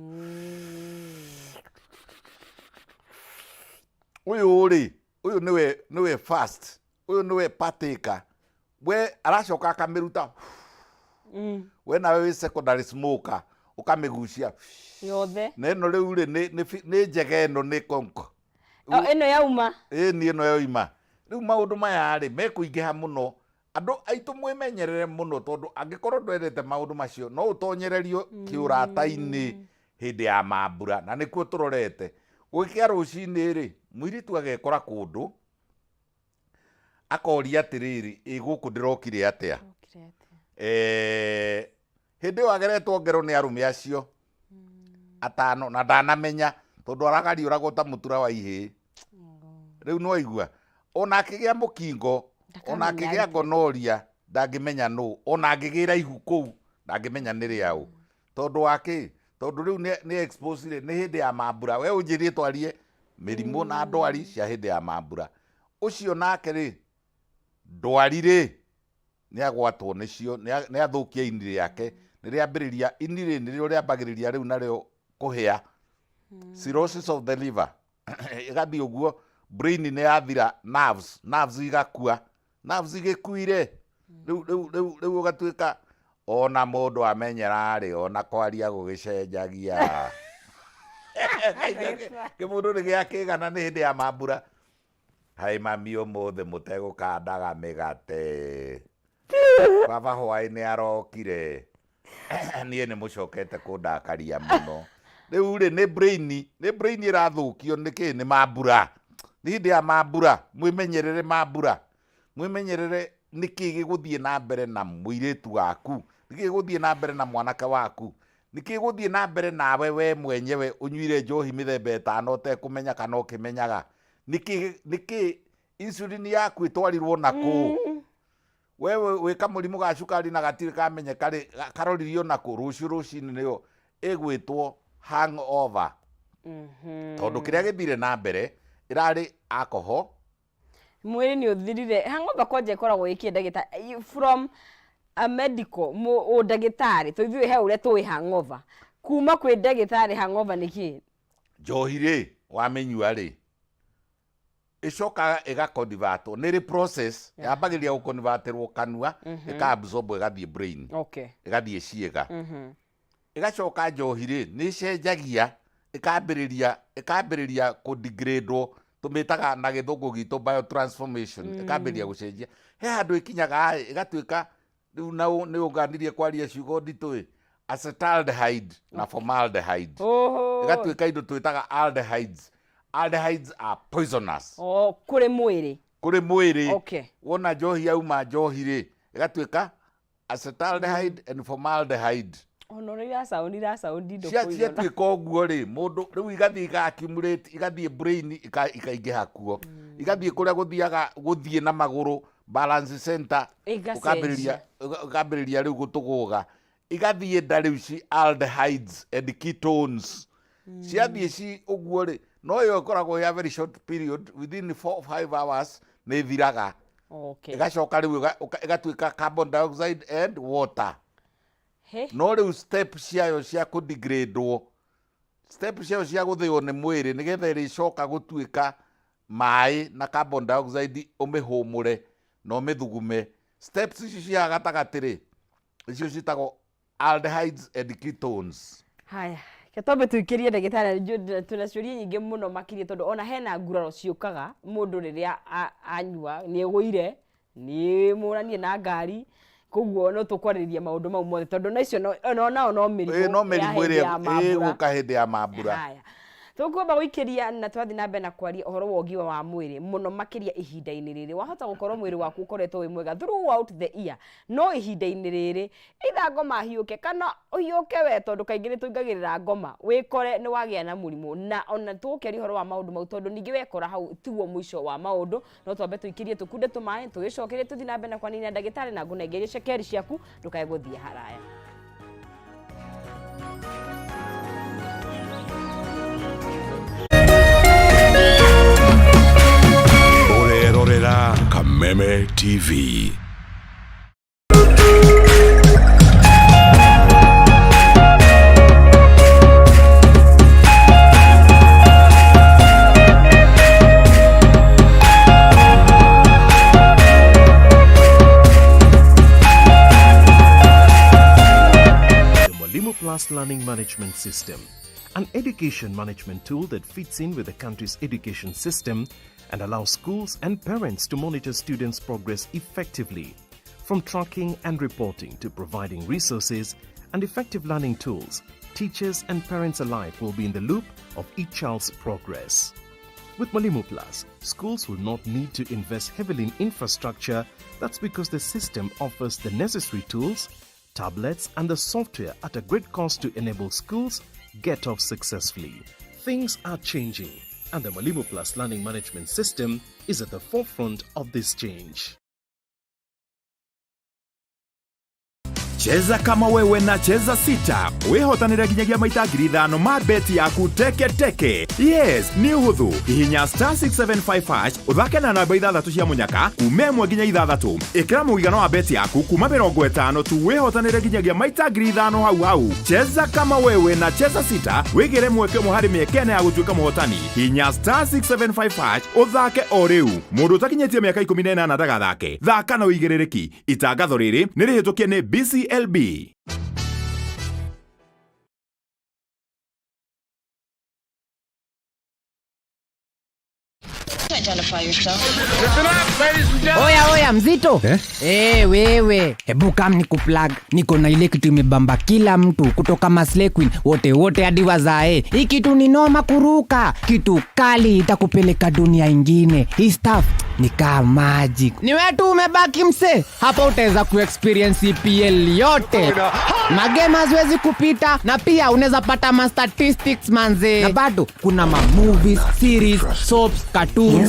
Ũyũ rĩ, ũyũ nĩwe first, ũyũ nĩwe partaker, we aracoka akamĩruta. We nawe wĩ secondary smoker, ũkamĩgucia yothe. Na ĩno rĩu rĩ, nĩ njega, ĩno nĩ konko. Oh, ĩno yauma. Ĩni, ĩno yoima. Rĩu maũndũ maya rĩ, mekũingĩha mũno. Andũ aitũ, mwĩmenyerere mũno, tondũ angĩkorwo ndwendete maũndũ macio, no ũtonyererio kĩũrata-inĩ hĩndĩ ya mambura, na nĩkuo tũrorete. Gũgĩkĩa rũcinĩ rĩ, mũirĩtu agekora kũndũ, akoria atĩrĩrĩ, ĩ gũkũ ndĩrokire atĩa? Hĩndĩ ĩyo ageretwo ngero nĩ arũme acio atano na ndanamenya, tondũ aragariũragwo ta mũtura wa ihĩĩ. Rĩu no aigua ona akĩgĩa mũkingo, ona Ndakamenya. Akĩgĩa gonorrhea, ndangĩmenya nũ, ona angĩgĩra ihu kũu, ndangĩmenya nĩ rĩaũ. Tondũ wa kĩ? Tondũ rĩu nĩ expose rĩ, nĩ hĩndĩ ya mambura. We ũnjĩrie twarie mĩrimũ na ndwari cia hĩndĩ ya mambura. Ũcio nake rĩ, ndwari rĩ, nĩ agwatwo nĩcio, nĩ athũkia ini rĩake, nĩ rĩambĩrĩria, ini rĩ, nĩrĩo rĩambagĩrĩria rĩu narĩo kũhĩa, cirrhosis of the liver ĩgathiĩ ũguo, brain nĩ yathira, nerves igakua, nerves igĩkuire. Rĩu ũgatuĩka ona mũndũ amenyera rĩ, ona kwaria gũgĩcenjagia, kĩmũndũ nĩ gĩakĩgana nĩ hĩndĩ ya mambura. Hai mami, ũmũthĩ mũtegũkandaga mĩgate, baba hwaĩ nĩ arokire, niĩ nĩ mũcokete kũndakaria mũno. Rĩu rĩ, nĩ brain ĩrathũkio. Nĩ kĩ? Nĩ mambura, nĩ hĩndĩ ya mambura. Mwĩmenyerere mambura, mwĩmenyerere nĩkĩ gĩgũthiĩ na mbere na mũirĩtu waku, nĩkĩ gĩgũthiĩ na mbere na mwanake waku, nĩkĩ gĩgũthiĩ na mbere nawe we mwenyewe ũnyuire njohi mĩthemba ĩtano ũtekũmenya kana ũkĩmenyaga. Nĩkĩ insulin yaku ĩtwarirwo na kũ? We wĩ kamũrimũ ga cukari na gatirĩ kamenyeka rĩ, karoririo nakũ? Rũciũ rũcinĩ nĩyo ĩgwĩtwo hangover, tondũ kĩrĩa gĩthire na mbere ĩrarĩ alcohol. Mwĩrĩ nĩ ũthirire. Hangover kwanja ĩkoragwo ĩkĩ, ndagĩta, from A medical ũndagĩtarĩ to ithuĩ he ũrĩa tũĩ hangover kuma kwĩ ndagĩtarĩ, hangover nĩ kĩ? Njohi rĩ, wamĩnyua rĩ, ĩcokaga ĩgaconvertwo, nĩ rĩ process yambagĩrĩria gũconvertĩrwo kanua, ĩka-absorb, ĩgathiĩ brain, ĩgathiĩ ciĩga, ĩgacoka njohi rĩ nĩ ĩcenjagia, ĩkambĩrĩria kũdegradwo, tũmĩtaga na gĩthũngũ gitũ biotransformation. Ĩkambĩrĩria gũcenjia, he handũ ĩkinyaga ĩ ĩgatuĩka rĩu na nĩ ũganirie kwaria ciugo nditũ ĩ, acetaldehyde na formaldehyde. Oho. Ĩgatuĩka indo twĩtaga aldehydes. Aldehydes are poisonous. O kũrĩ mwĩrĩ. Kũrĩ mwĩrĩ. Wona njohi yauma njohi rĩ, ĩgatuĩka acetaldehyde and formaldehyde. Ona ũrĩa irasound irasound indo cia poison. Ciatuĩka ũguo rĩ, mũndũ rĩu igathiĩ iga accumulate, igathiĩ brain, ikaingĩha kuo, igathiĩ kũrĩa gũthiaga gũthiĩ na magũrũ, balance center. Ĩgacenjia. Ũkambĩrĩria rĩu gũtũgũga, igathiĩ nda rĩu ci aldehydes and ketones ciathiĩ ci ũguo rĩ, no ĩyo ĩkoragwo ya very short period, within 4 5 hours nĩ ĩthiraga. Ĩgacoka rĩu ĩgatuĩka carbon dioxide and water. He. No rĩu step ciayo cia kũdegradwo, step ciayo cia gũthĩo nĩ mwĩrĩ nĩgetha ĩrĩcoka gũtuĩka maĩ na carbon dioxide, ũmĩhũmũre na ũmĩthugume, steps icio cia gatagatĩ rĩ, icio ciĩtagwo aldehydes and ketones. Haya, ke twambe tũikĩrie ndagĩtarĩ, twĩna ciũria nyingĩ mũno makĩria, tondũ ona hena nguraro ciũkaga mũndũ rĩrĩa anyua, nĩ ĩgũire, nĩ mũranie na ngari, koguo no tũkwarĩrĩria maũndũ mau mothe, tondũ na icio nao no mĩrimũ Ĩĩ, no ya mĩrimũ hĩndĩ ĩrĩa ya mambura. Ĩgũka hĩndĩ ya mambura. Haya, tũkwamba gũikĩria na twathiĩ na mbere na kwaria ũhoro wa ũgima wa mwĩrĩ mũno makĩria ihinda-inĩ rĩrĩ. Wahota gũkorwo mwĩrĩ waku ũkoretwo wĩ mwega throughout the year, no ihinda-inĩ rĩrĩ either ngoma hiũke kana ũhiũke we, tondũ kaingĩ nĩ tũingagĩrĩra ngoma, wĩkore nĩ wagĩa na mũrimũ, na ona tũgũkĩaria ũhoro wa maũndũ mau, tondũ ningĩ wekora hau tiguo mũico wa maũndũ. No twambe tũikĩrie tũkunde tũmaĩ, tũgĩcokerie tũthiĩ na mbere na kwanina ndagĩtarĩ na ngũnengerie cekeri ciaku, ndũkae gũthiĩ haraya. Ũrerorera Kameme TV. The Mwalimu Plus Learning Management System, an education management tool that fits in with the country's education system and allows schools and parents to monitor students' progress effectively. From tracking and reporting to providing resources and effective learning tools, teachers and parents alike will be in the loop of each child's progress. With Mwalimu Plus, schools will not need to invest heavily in infrastructure. That's because the system offers the necessary tools, tablets, and the software at a great cost to enable schools get off successfully. Things are changing, and the Mwalimu Plus Learning Management System is at the forefront of this change. Cheza kama wewe na Cheza Sita, wĩhotanĩre nginyagia maita 5,000 ma beti yaku teke teke. Yes, nĩ ũhũthũ. Hihinya *675# ũthake na namba ithathatũ cia mũnyaka kuma 1 nginya 6. Ĩkĩra mũigana wa beti yaku kuma 50 tu, wĩhotanĩre nginyagia maita 5,000 hau hau. Cheza kama wewe na Cheza Sita, wĩgĩre mweke ũmwe harĩ mĩeke 4 ya gũtuĩka mũhotani. Hihinya *675# ũthake o rĩu. Mũndũ ũtakinyĩtie mĩaka 18 ndagathake. Thaka na ũigĩrĩrĩki. Itangatho rĩrĩ nĩ rĩhĩtũkie nĩ BCLB. Identify yourself. Oya oya, mzito eh? Hey, wewe, hebu kam ni kuplug. Niko na ile kitu imebamba kila mtu kutoka maslay queen wote wote hadi wazae. Hii kitu ni noma kuruka, kitu kali itakupeleka dunia ingine. Hii stuff ni kaa magic. Ni wewe tu umebaki mse hapa, utaweza kuexperience EPL yote, magame haziwezi kupita, na pia unaweza pata ma statistics manze, na bado kuna ma movies, series, soaps, cartoons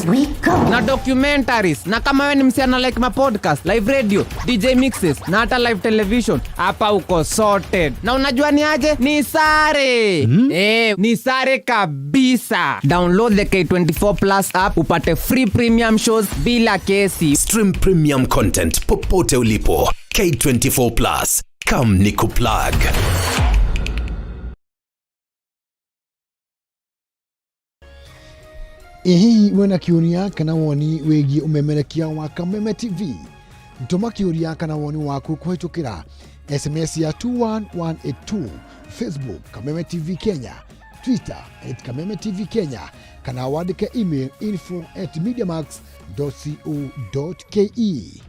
na documentaries. Na kama wewe ni msichana, like ma podcast, live radio, DJ mixes na hata live television, hapa uko sorted. Na unajua ni aje? Ni sare? Ni sare kabisa. Download the K24 Plus app upate free premium shows bila kesi. Stream premium content popote ulipo. K24 Plus. Come Nico Plug. Ĩ hihi wĩna kĩũria kana woni wĩgiĩ ũmemerekia wa Kameme TV? Tũma kĩũria kana woni waku kũhĩtũkĩra SMS ya 21182, Facebook Kameme TV Kenya, Twitter at Kameme TV Kenya, kana wandĩke email info at mediamax.co.ke.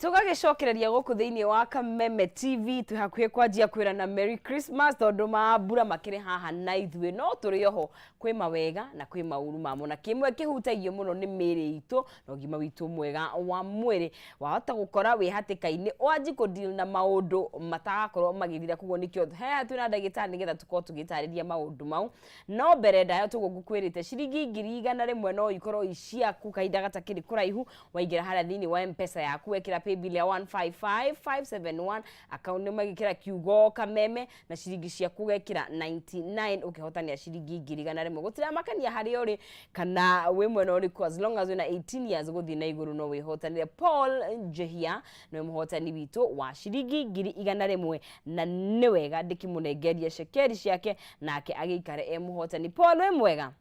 Tũgagĩcokereria gũkũ thĩinĩ wa Kameme TV, twĩ hakuhĩ kwanjia kwĩrana Merry Christmas, tondũ mambura makĩrĩ haha na ithuĩ, no tũrĩ oho kwĩ mawega na kwĩ maũru mamo, na kĩmwe kĩhutagio mũno nĩ mĩĩrĩ itũ na ũgima witũ mwega wa mwĩrĩ. Wahota gũkora wĩ hatĩka-inĩ wanji kũ deal na maũndũ matagakorwo magĩthira, koguo nĩkĩo haha twĩna ndagĩtarĩ nĩgetha tũkorwo tũgĩtarĩria maũndũ mau. No mbere ndaya tũguo ngũkwĩrĩte, ciringi 100,000 no ikorwo i ciaku kahinda gatakĩrĩ kũraihu. Waingĩra harĩa thĩinĩ wa Mpesa yaku, wekĩra paybill ya 155571, account nĩ magĩkĩra kiugo Kameme na ciringi ciaku ũgekĩra 99, ũkĩhotania ciringi 100,000. Gũtiramakania harĩa ũrĩ kana wĩ mwena ũrĩkũ, as long as wĩna 18 years gũthiĩ na igũrũ no wĩhotanĩre. Paul Njehia nĩwe mũhotani witũ wa ciringi 100,000, na nĩ wega ndĩkĩmũnengeria cekeri ciake nake agĩikare e mũhotani. Paul, wĩ mwega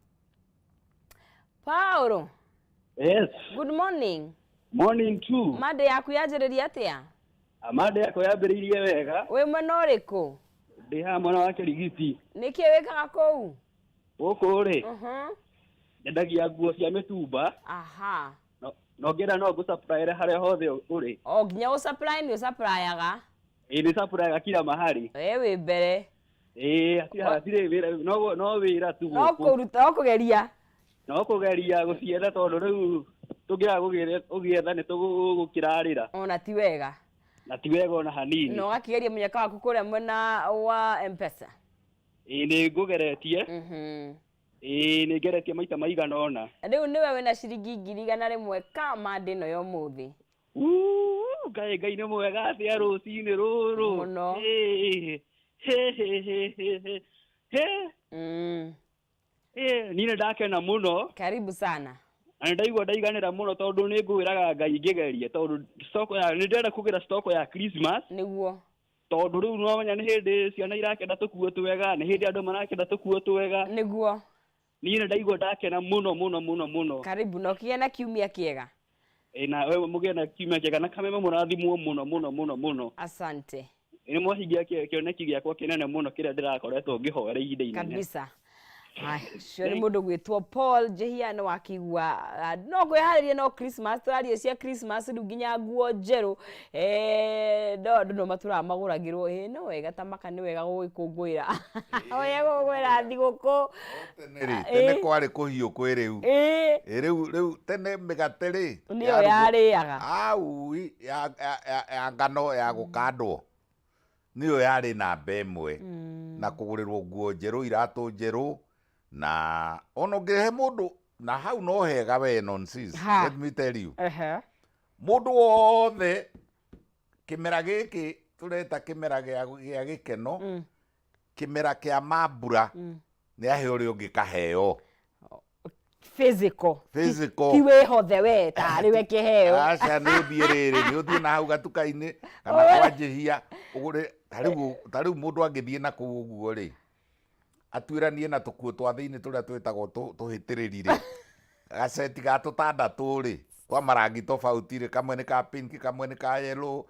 Paul? Yes. Good morning. Morning too. Mande yaku yanjĩrĩria atĩa? Mande yakwa yambĩrĩirie wega. Wĩ mwena ũrĩkũ? Ndĩ haha mwena wa Kĩrigiti. Nĩkĩ wĩkaga kũu? Gũkũ rĩ, nyendagia nguo cia mĩtumba. Na ũngĩenda no ngũsupplyre harĩa hothe ũrĩ. O nginya ũsupply nĩ ũsupplyaga? Ĩĩ, nĩ supplyaga kila mahali. We wĩ mbere. Ĩĩ, hatirĩ wĩra, no wĩra tu No gũkũ. kũruta, no kũgeria. No kũgeria gũcietha, tondũ rĩu tũngĩaga gũgĩetha nĩ tũgũkĩrarĩra. Ona ti wega. Na ti wega ona hanini. Na ũgakĩgeria mũnyaka waku kũrĩa mwena wa Mpesa? Ĩĩ, nĩ ngũgeretie. Ĩĩ, nĩ ngeretie maita maigana ũna. Rĩu nĩwe wĩna ciringi 100,000 ka mande ĩno ya ũmũthĩ. Uu, Ngai, Ngai nĩ mwega atĩa rũcinĩ rũrũ. Mũno. Ĩĩ, he, he, he, he, he. He. Ĩĩ, niĩ nĩ ndakena mũno. Karibu sana. Na nĩ ndaigua ndaiganĩra mũno, tondũ nĩ ngwĩraga Ngai ngĩgerie, tondũ stock ya, nĩ ndĩrenda kũgĩra stock ya Christmas. Nĩguo. Tondũ rĩu no menya nĩ hĩndĩ ciana irakenda tũkuo twega, nĩ hĩndĩ andũ marakenda tũkuo twega. Nĩguo. Niĩ nĩ ndaigua ndakena mũno mũno mũno mũno. Karibu, na ũkĩgĩa na kiumia kĩega. Ĩĩ, na we mũgĩe na kiumia kĩega, na Kameme mũrathimwo mũno mũno mũno mũno. Asante. Nĩ mwahingia kĩoneki gĩakwa kĩnene mũno kĩrĩa ndĩrakoretwo ngĩhoera ihinda inene. Kabisa. Ai, ũcio nĩ mũndũ gwĩtwo Paul Njehia, nĩ wakĩigua no kwĩharĩria no Christmas, tũraria cia Christmas rĩu nginya nguo njerũ, no andũ no matũraga magũragĩrwo. Ĩ no wega ta maka, nĩ wega gũgĩkũngũĩra ũrĩa gũkũngũĩra thigũkũ. Tene rĩ, tene kwarĩ kũhiũ kwĩ rĩu. Ĩ rĩu tene mĩgate rĩ, Nĩyo yarĩaga. Au, ya ngano ya gũkandwo nĩyo yarĩ namba ĩmwe, na kũgũrĩrwo nguo njerũ, iratũ njerũ, na ona ũngĩhe mũndũ na hau no hega we nonsense. Let me tell you, mũndũ wothe kĩmera gĩkĩ tũreta kĩmera gĩa gĩkeno, kĩmera kĩa mambura, nĩ ahe ũrĩa ũngĩ kaheo. Physical. Physical. Ti wĩhothe we tarĩ we kĩheo. Aca, nĩ ũthiĩ rĩrĩ, nĩ ũthiĩ na hau gatuka-inĩ kana kwa Njĩhia ũgũre. Ta rĩu mũndũ angĩthiĩ na kũu ũguo rĩ, atuĩranie na tũkuo twa thĩinĩ tũrĩa twĩtagwo tũhĩtĩrĩri rĩ, gaceti ga tũtandatũ rĩ, twa marangi tofauti rĩ, kamwe nĩ ka pink, kamwe nĩ ka yellow,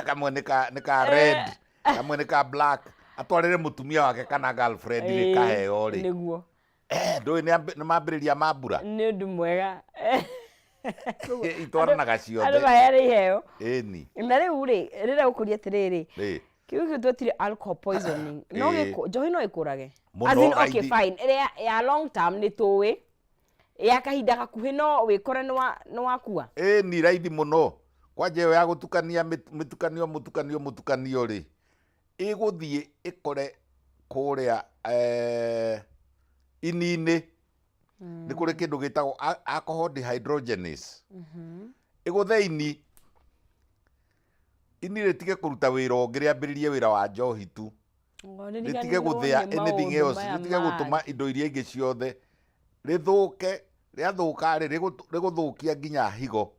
kamwe nĩ ka red, kamwe nĩ ka black, atwarĩre mũtumia wake kana girlfriend rĩ, kaheo rĩ. Nĩguo. Ndũĩ nĩ mambĩrĩria mambura. Nĩ ũndũ mwega. Itwaranaga ciothe. Andũ maheane iheo. Ĩni. Na rĩu rĩ, rĩrĩa ũkũria atĩrĩrĩ, Rĩ. kĩu gĩu twetire alcohol poisoning, no njohi no ĩkũrage? Mũno, As in, okay, raithi. fine, ĩrĩa ya long term nĩ tũĩ, ya kahinda gakuhĩ no wĩkore nĩ wakua. Ĩni, raithi mũno. Kwanja ĩyo ya gũtukania mĩtukanio mũtukanio mũtukanio rĩ, ĩgũthiĩ ĩkore kũrĩa ini-inĩ. Nĩ kũrĩ kĩndũ gĩtagwo alcohol dehydrogenase. Ĩgũthe ini. Ini rĩtige kũruta wĩra ũngĩ, rĩambĩrĩrie wĩra wa njohi tu. Oh, rĩtige rĩriganĩrwo gũthĩa nĩ anything maũndũ else maya rĩtige gũtũma mangĩ. indo iria ingĩ ciothe rĩthũke. Rĩathũka rĩ, rĩgũthũkia nginya higo.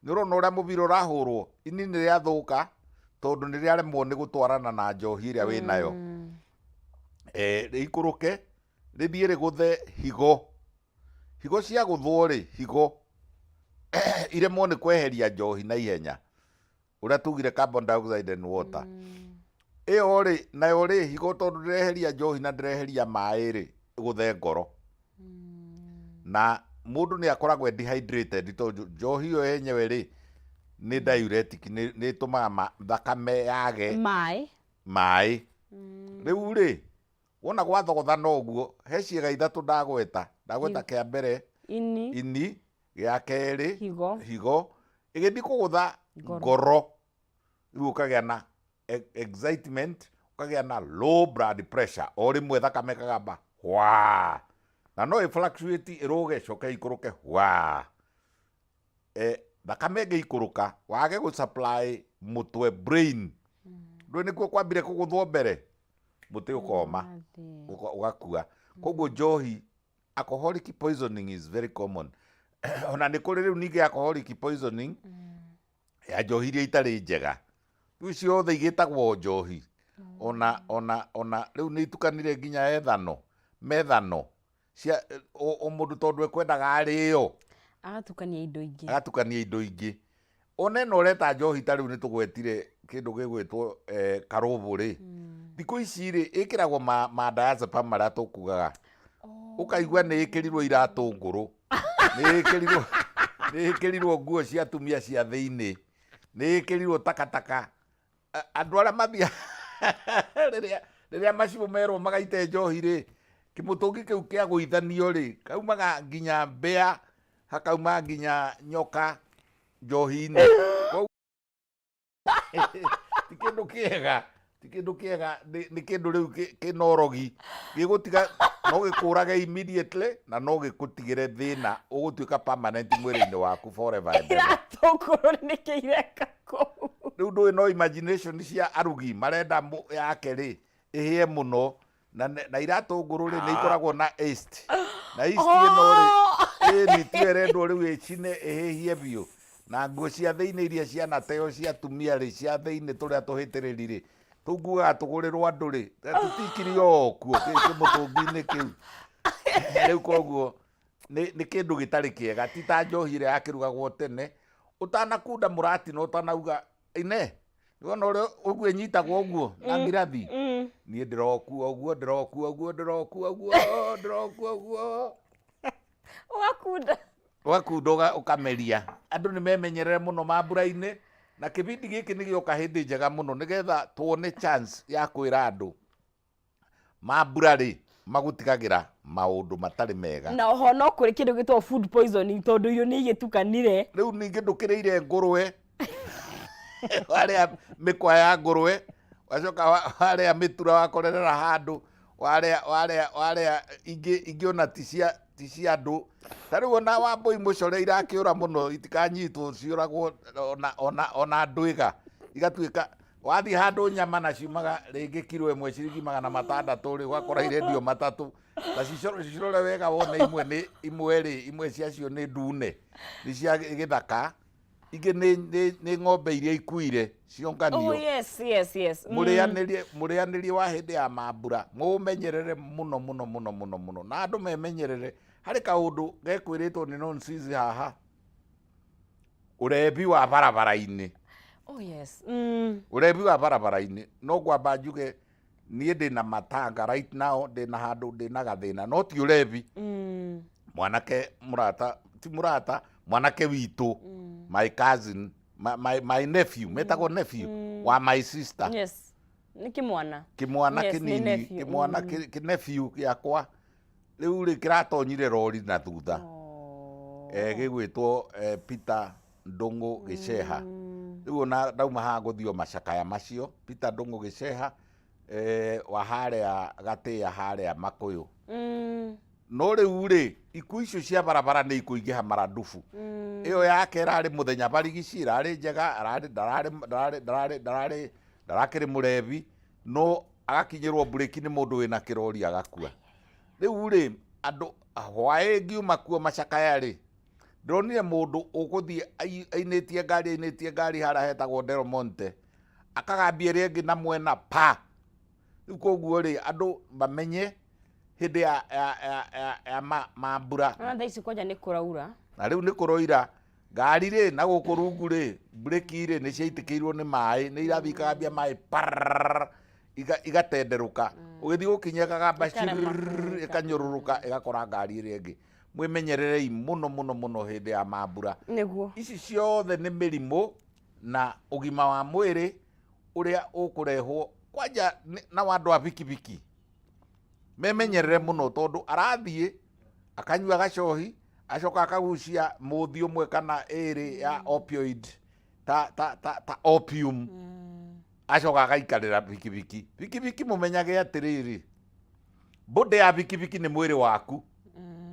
Nĩ ũrona ũrĩa mũbira ũrahũrwo, ini nĩ rĩathũka tondũ nĩ rĩaremwo nĩ gũtwarana na njohi ĩrĩa wĩnayo. Rĩikũrũke rĩthiĩ rĩgũthe higo. Higo ciagũthwo rĩ, higo iremwo nĩ kweheria njohi na ihenya ũrĩa tugire, carbon dioxide and water ĩyo rĩ, nayo rĩ, higo tondũ ndĩreheria njohi na ndĩreheria maĩ rĩ, ĩgũthe ngoro na mũndũ nĩ akoragwo e dehydrated tondũ njohi ĩyo yenyewe rĩ, nĩ diuretic, nĩ ĩtũmaga thakame yage maĩ. Maĩ. Rĩu rĩ, wona gwathogothana ũguo, he ciĩga ithatũ ndagweta. Ndagweta kĩa mbere ini, ini, gĩa kerĩ higo, higo ĩgĩthiĩ kũgũtha ngoro. Ngoro rĩu ũkagĩa na excitement, ũkagĩa na low blood pressure, o rĩmwe thakame kagamba hwa, na no ĩ fluctuate, ĩrũge, ĩcoke ĩikũrũke hwa. Thakame ĩngĩikũrũka, wage gũ supply mũtwe, brain, ndũĩ nĩkuo kwambire kũgũthwo mbere, mũtĩ ũkoma, Wathĩ. ũgakua. Koguo njohi, alcoholic poisoning is very common. Ona nĩ kũrĩ rĩu ningĩ alcoholic poisoning ya njohi iria itarĩ njega. Rĩu ciothe igĩtagwo njohi, ona rĩu nĩ itukanire nginya ethano methano cia o mũndũ tondũ ekwendaga arĩo, agatukania indo ingĩ, agatukania indo ingĩ. Ona ĩno ũreta njohi, ta rĩu nĩ tũgwetire kĩndũ gĩgwĩtwo karũbũ rĩ, thikũ ici rĩ, ĩkĩragwo ma diazepam marĩa tũkugaga, ũkaigua nĩ ĩkĩrirwo iratũ ngũrũ, nĩ ĩkĩrirwo nguo cia atumia cia thĩinĩ, nĩ ĩkĩrirwo takataka. Andũ arĩa mathia rĩrĩa macibũ merwo magaite njohi rĩ, kĩmũtũngi kĩu kĩa gũithanio rĩ, kaumaga nginya mbĩa, hakauma nginya nyoka njohi-inĩ. Ti kĩndũ kĩega, ti kĩndũ kĩega, nĩ kĩndũ rĩu kĩna ũrogi gĩgũtiga, no gĩkũrage immediately na no gĩkũtigĩre thĩna ũgũtuĩka permanent mwĩrĩ-inĩ waku forever and ever. Iratũ ngũrũ nĩkĩ ireka kũu? Rĩu ndũĩ, no imagination cia arugi marenda yake rĩ ĩhĩe mũno na iratũ ngũrũ rĩ, nĩ ikoragwo na yeast, na yeast ĩno rĩ, ĩni tiyo ĩrendwo rĩu ĩcine ĩhĩhie biũ. Na nguo cia thĩinĩ iria cianateo cia atumia rĩ, cia thĩinĩ tũrĩa tũhĩtĩrĩri rĩ, tũu ngugaga tũgũrĩrwo andũ rĩ, tũtikirio o kuo kĩmũtũngi-inĩ kĩu rĩu. Koguo nĩ kĩndũ gĩtarĩ kĩega, ti ta njohi ĩrĩa yakĩrugagwo tene, ũtanakunda mũratina, ũtanauga ine wona ũrĩa ũguo ĩnyitagwo ũguo na ngirathi. Niĩ ndĩrokua ũguo, ndĩrokua ũguo, ndĩrokua ũguo, ndĩrokua ũguo. Ũgakunda. Ũgakunda, ũkameria. Andũ nĩ memenyerere mũno mambura-inĩ, na kĩbindi gĩkĩ nĩ gĩoka hĩndĩ njega mũno nĩgetha tuone chance ya kwĩra andũ mambura rĩ, magũtigagĩra maũndũ matarĩ mega. Na oho no kũrĩ kĩndũ gĩtagwo food poisoning tondũ irio nĩ igĩtukanire. Rĩu ningĩ ndũkĩrĩire ngũrwe, warĩa mĩkwa ya ngũrwe, wacoka warĩa mĩtura, wakorerera handũ, warĩa ingĩ ona ti cia andũ. Ta rĩu ona wambũi mũcore irakĩũra mũno, itikanyitwo ciũragwo, ona ndwĩga igatuĩka wathiĩ handũ nyama na ciumaga rĩngĩ kiro ĩmwe ciringi 600 rĩ, ũgakora irendio matatũ. Ta cicirore wega wone imwe nĩ imwe rĩ, imwe ciacio nĩ ndune, nĩ cia gĩthaka, ingĩ nĩ ng'ombe iria ikuire cionganio. Oh yes. Mũrĩanĩrie wa hĩndĩ ya mambura mũũmenyerere mũno mũno mũno mũno mũno, na andũ memenyerere harĩ kaũndũ gekwĩrĩtwo nĩ nonsense haha, ũrebi wa barabara-inĩ. Oh yes. Ũrebi wa barabara-inĩ, no ngwamba njuge niĩ ndĩna matanga right now, ndĩna handũ ndĩna gathĩna, no ti ũrebi. Mwanake mũrata, ti mũrata, mwanake witũ, my cousin, my nephew, metagwo nephew wa my sister. Yes, nĩ kĩmwana. Kĩmwana Yes, nĩ kĩnini. Nephew. Kĩmwana kĩnephew gĩakwa rĩu rĩ, kĩratonyire rori na thutha. Oh. Gĩgwĩtwo Peter Ndũng'ũ Gĩceha. Rĩu ona ndauma haha ngũthiĩ o macakaya macio. Peter Ndũng'ũ Gĩceha, wa harĩa Gatĩĩa, harĩa Makũyũ. No rĩu rĩ, ikuũ icio cia barabara nĩ ikũingĩha maradufu. Ĩyo yake ĩrarĩ mũthenya barigici, ĩrarĩ njega, ararĩ ndararĩ ndararĩ ndararĩ ndararĩ ndarakĩrĩ mũrebi, no Agakinyĩrwo mburĩki nĩ mũndũ wĩna kĩrori agakua. Rĩu rĩ, andũ hwaĩ ngiuma kuo macakaya rĩ, ndĩronire mũndũ ũgũthiĩ ainĩtie ngari, ainĩtie ngari harĩa hetagwo Del Monte, akagambia ĩrĩa ĩngĩ na mwena pa. Rĩu koguo rĩ, andũ mamenye hĩndĩ ya mambura. Ona thaa ici kwanja nĩ kũraura. Na rĩu nĩ kũroira. Ngari rĩ, na gũkũ rungu rĩ, mburĩki rĩ, nĩ ciaitĩkĩirwo nĩ maĩ, nĩ irathiĩ ikagambia maĩ pararara, igatenderũka. Ũgĩthiĩ gũkinya ĩkagamba Ĩkarema cirrrr, kũhuta. Ĩkanyũrũrũka ĩgakora ngari ĩrĩa ĩngĩ. Mwĩmenyererei mũno mũno mũno hĩndĩ ya mambura. Ici ciothe nĩ mĩrimũ na ũgima wa mwĩrĩ ũrĩa ũkũrehwo kwanja na andũ a bikibiki. Memenyerere mũno tondũ arathiĩ akanyua gacohi, acoka akagucia mũthi ũmwe kana ĩrĩ ya opioid ta opium, acoka agaikarĩra bikibiki. Bikibiki, mũmenyage atĩrĩrĩ, body ya bikibiki nĩ mwĩrĩ waku.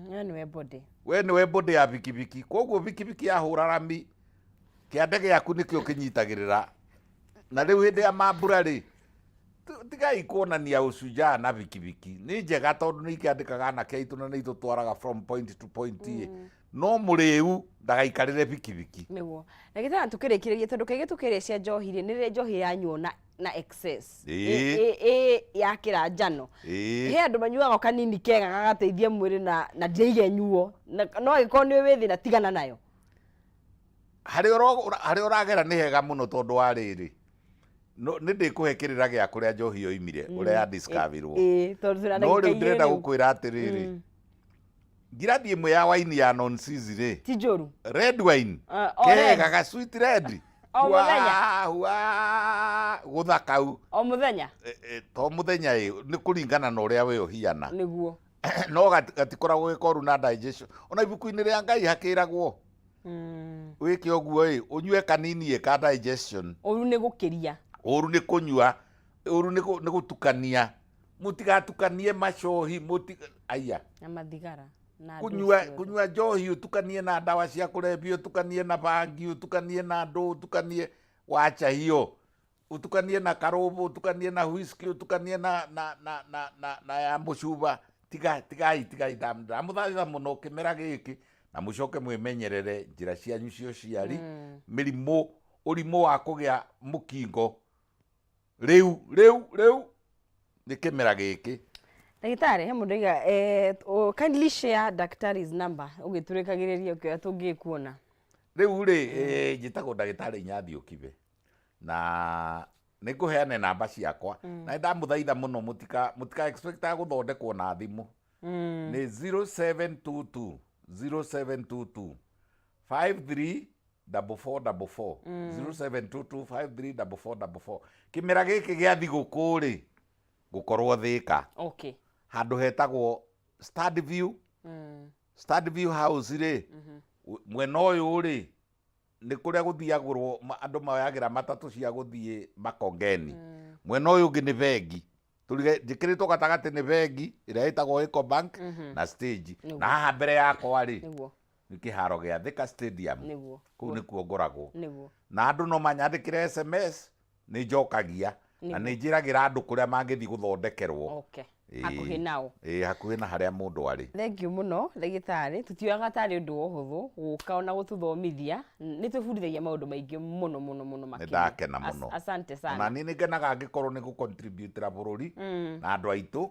We nĩwe body. We nĩwe body ya bikibiki. Koguo bikibiki yahũra rami, kĩande gĩaku nĩkĩo kĩnyitagĩrĩra. Na rĩu hĩndĩ ya mambura rĩ, tigai kuonania ũcujaa na bikibiki. Nĩ njega tondũ nĩ ikĩandĩkaga anake aitũ na nĩ itũtwaraga from point to point ĩ, no mũrĩu ndagaikarĩre bikibiki. Nĩguo ndagĩtarĩ, tũkĩrĩkĩrĩria, tondũ kaingĩ tũkĩrĩa cia njohi rĩ, nĩ rĩrĩa njohi yanyuo na excess, ĩ yakĩra njano. He andũ manyuaga o kanini kega gagateithia mwĩrĩ na ndĩraiga ĩnyuo. No angĩkorwo nĩ wĩ thĩna, tigana nayo. Harĩa ũragera nĩ hega mũno tondũ wa rĩrĩ, nĩ ndĩkũhe kĩrĩra gĩa kũrĩa njohi yoimire, ũrĩa ya discoverirwo. Ĩ, tondũ twĩna No rĩu ndagĩka igĩrĩ ndĩrenda rĩu. gũkwĩra atĩrĩrĩ, ngirathi ĩmwe ya waini ya non-sizi rĩ, Ti njũru. Red wine. Ah, o red. Kega ga sweet red. O mũthenya? Hua gũthakau. O mũthenya? To mũthenya ĩ, nĩ kũringana na ũrĩa we ũhiana. No gatikoragwo gĩkoru na digestion. Ona ibuku-inĩ rĩa Ngai hakĩragwo wĩke ũguo ĩ, ũnyue kanini ĩ ka digestion. Ũru nĩ gũkĩria. Ũru nĩ kũnyua, ũru nĩ gũtukania. Mũtigatukanie macohi, aya. Na mathigara na andũ Kũnyua ciothe. Kũnyua njohi ũtukanie na ndawa cia kũrebia, ũtukanie na bangi, ũtukanie na ndũ, ũtukanie wacha hiyo, ũtukanie na karũbũ, ũtukanie na whisky, ũtukanie na ya mũcuba. Tiga, tigai, tigai. Ndamũthaitha mũno kĩmera gĩkĩ, na mũcoke mwĩmenyerere njĩra cianyu cia ũciari. Mĩrimũ, ũrimũ wa kũgĩa mũkingo rĩu rĩu rĩu nĩ kĩmera gĩkĩ. Ndagĩtarĩ, he mũndũ aiga oh, kindly share daktari's number, ũgĩtũrĩkagĩrĩria ũkĩoya tũngĩkuona. Rĩu rĩ, njĩtagwo ndagĩtarĩ Inyathiũ Kibe na nĩ ngũheane namba ciakwa, na nĩ ndamũthaitha mũno mũtika expectaga gũthondekwo na thimũ. Nĩ 0722 0722 53 4444, 0722 53 4444. Kĩmera gĩkĩ gĩa thigũkũ rĩ, ngũkorwo Thĩka, handũ hetagwo Stand View, Stand View House rĩ. Mwena ũyũ rĩ, nĩ kũrĩa gũthiagũrwo, andũ moyagĩra matatũ cia gũthiĩ Makongeni. Mwena ũyũ ũngĩ nĩ bengi. Tũrige njĩkĩrĩtwo gatagatĩ nĩ bengi ĩrĩa ĩtagwo Ecobank na stage. Na haha mbere yakwa rĩ, nĩ kĩharo gĩa Thika Stadium. Kũu nĩkuo ngoragwo. Na andũ no manyandĩkĩre SMS, nĩ njokagia na nĩ njĩragĩra andũ kũrĩa mangĩthiĩ gũthondekerwo. Hakuhĩ nao. Ĩĩ, hakuhĩ na harĩa mũndũ arĩ. Thank you mũno ndagĩtarĩ, tũtioyaga tarĩ ũndũ wa ũhũthũ gũka ona gũtũthomithia, nĩ twĩbundithagia maũndũ maingĩ mũno mũno mũno Nĩ makĩria. ndakena mũno. Asante Ona sana. niĩ nĩ ngenaga angĩkorwo nĩ gũ-contributĩra bũrũri na andũ aitũ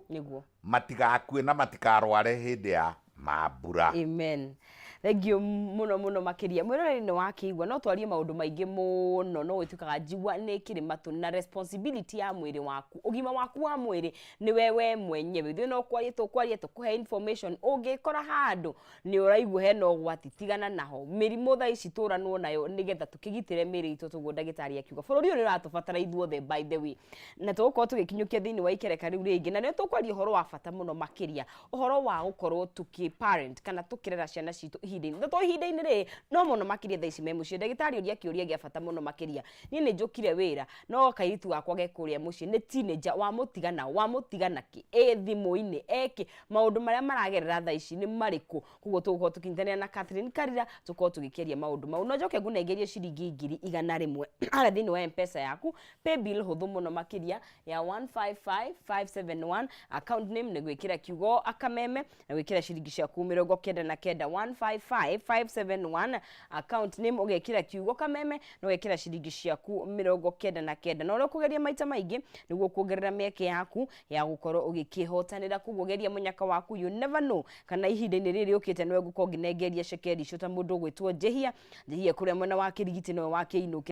matigakue na matikarware hĩndĩ ya mambura. Amen. Thank you mũno mũno makĩria. Mwĩroreri, nĩ wakĩigua no twarie maũndũ maingĩ mũno, no gũtuĩkaga njigua nĩ kĩrĩ matũ na responsibility ya mwĩrĩ waku. Ũgima waku wa mwĩrĩ nĩ we mwenyewe. Ithuĩ no kwaria tũkwaria tũkũhe information. Ũngĩkora handũ nĩ ũraigua hena ũgwati, tigana naho. Mĩrimũ thaa ici tũranwo nayo nĩgetha tũkĩgitĩre mĩĩrĩ itũ, tũguo ndagĩtarĩ akiuga. Bũrũri ũyũ nĩ ũratũbatara ithuothe, by the way. Na tũgũkorwo tũgĩkinyũkia thĩinĩ wa ikereka rĩu rĩngĩ, na nĩ tũkwaria ũhoro wa bata mũno makĩria, ũhoro wa gũkorwo tũkĩ parent kana tũkĩrera ciana citũ ihinda Ihinda-inĩ to ihinda-inĩ rĩrĩ no mũno makĩria thaa ici me mũciĩ. Ndagĩtarĩ, ũria kĩũria gĩa bata mũno makĩria. Niĩ nĩ njũkire wĩra, no kairĩtu gakwa ge kũrĩa mũciĩ nĩ teenager, wamũtiga wamũtiga nakĩ? Ĩ thimũ-inĩ eke maũndũ marĩa maragerera thaa ici nĩ marĩkũ? Koguo tũgũkorwo tũkĩnyitanĩra na Catherine Karira, tũkorwo tũgĩkĩaria maũndũ mau. No njoke ngũnengerie ciringi 100,000 harĩa thĩinĩ wa M-Pesa yaku, paybill hũthũ mũno makĩria ya 155571, account name nĩ gwĩkĩra kiugo akameme na gwĩkĩra ciringi ciaku 99. 155571, account name ũgekĩra kiugo kameme na ũgekĩra ciringi ciaku 99. Na ũrĩa ũkũgeria maita maingĩ nĩguo kuongerera mĩeke yaku ya gũkorwo ũgĩkĩhotanĩra. Koguo geria mũnyaka waku, you never know kana ihinda-inĩ rĩrĩ rĩũkĩte nĩwe ngũkorwo ngĩnengeria cekeri icio, ta mũndũ ũgwĩtwo Njĩhia Njĩhia kũrĩa mwena wa Kĩrigiti, nĩwe wa Kĩinũke.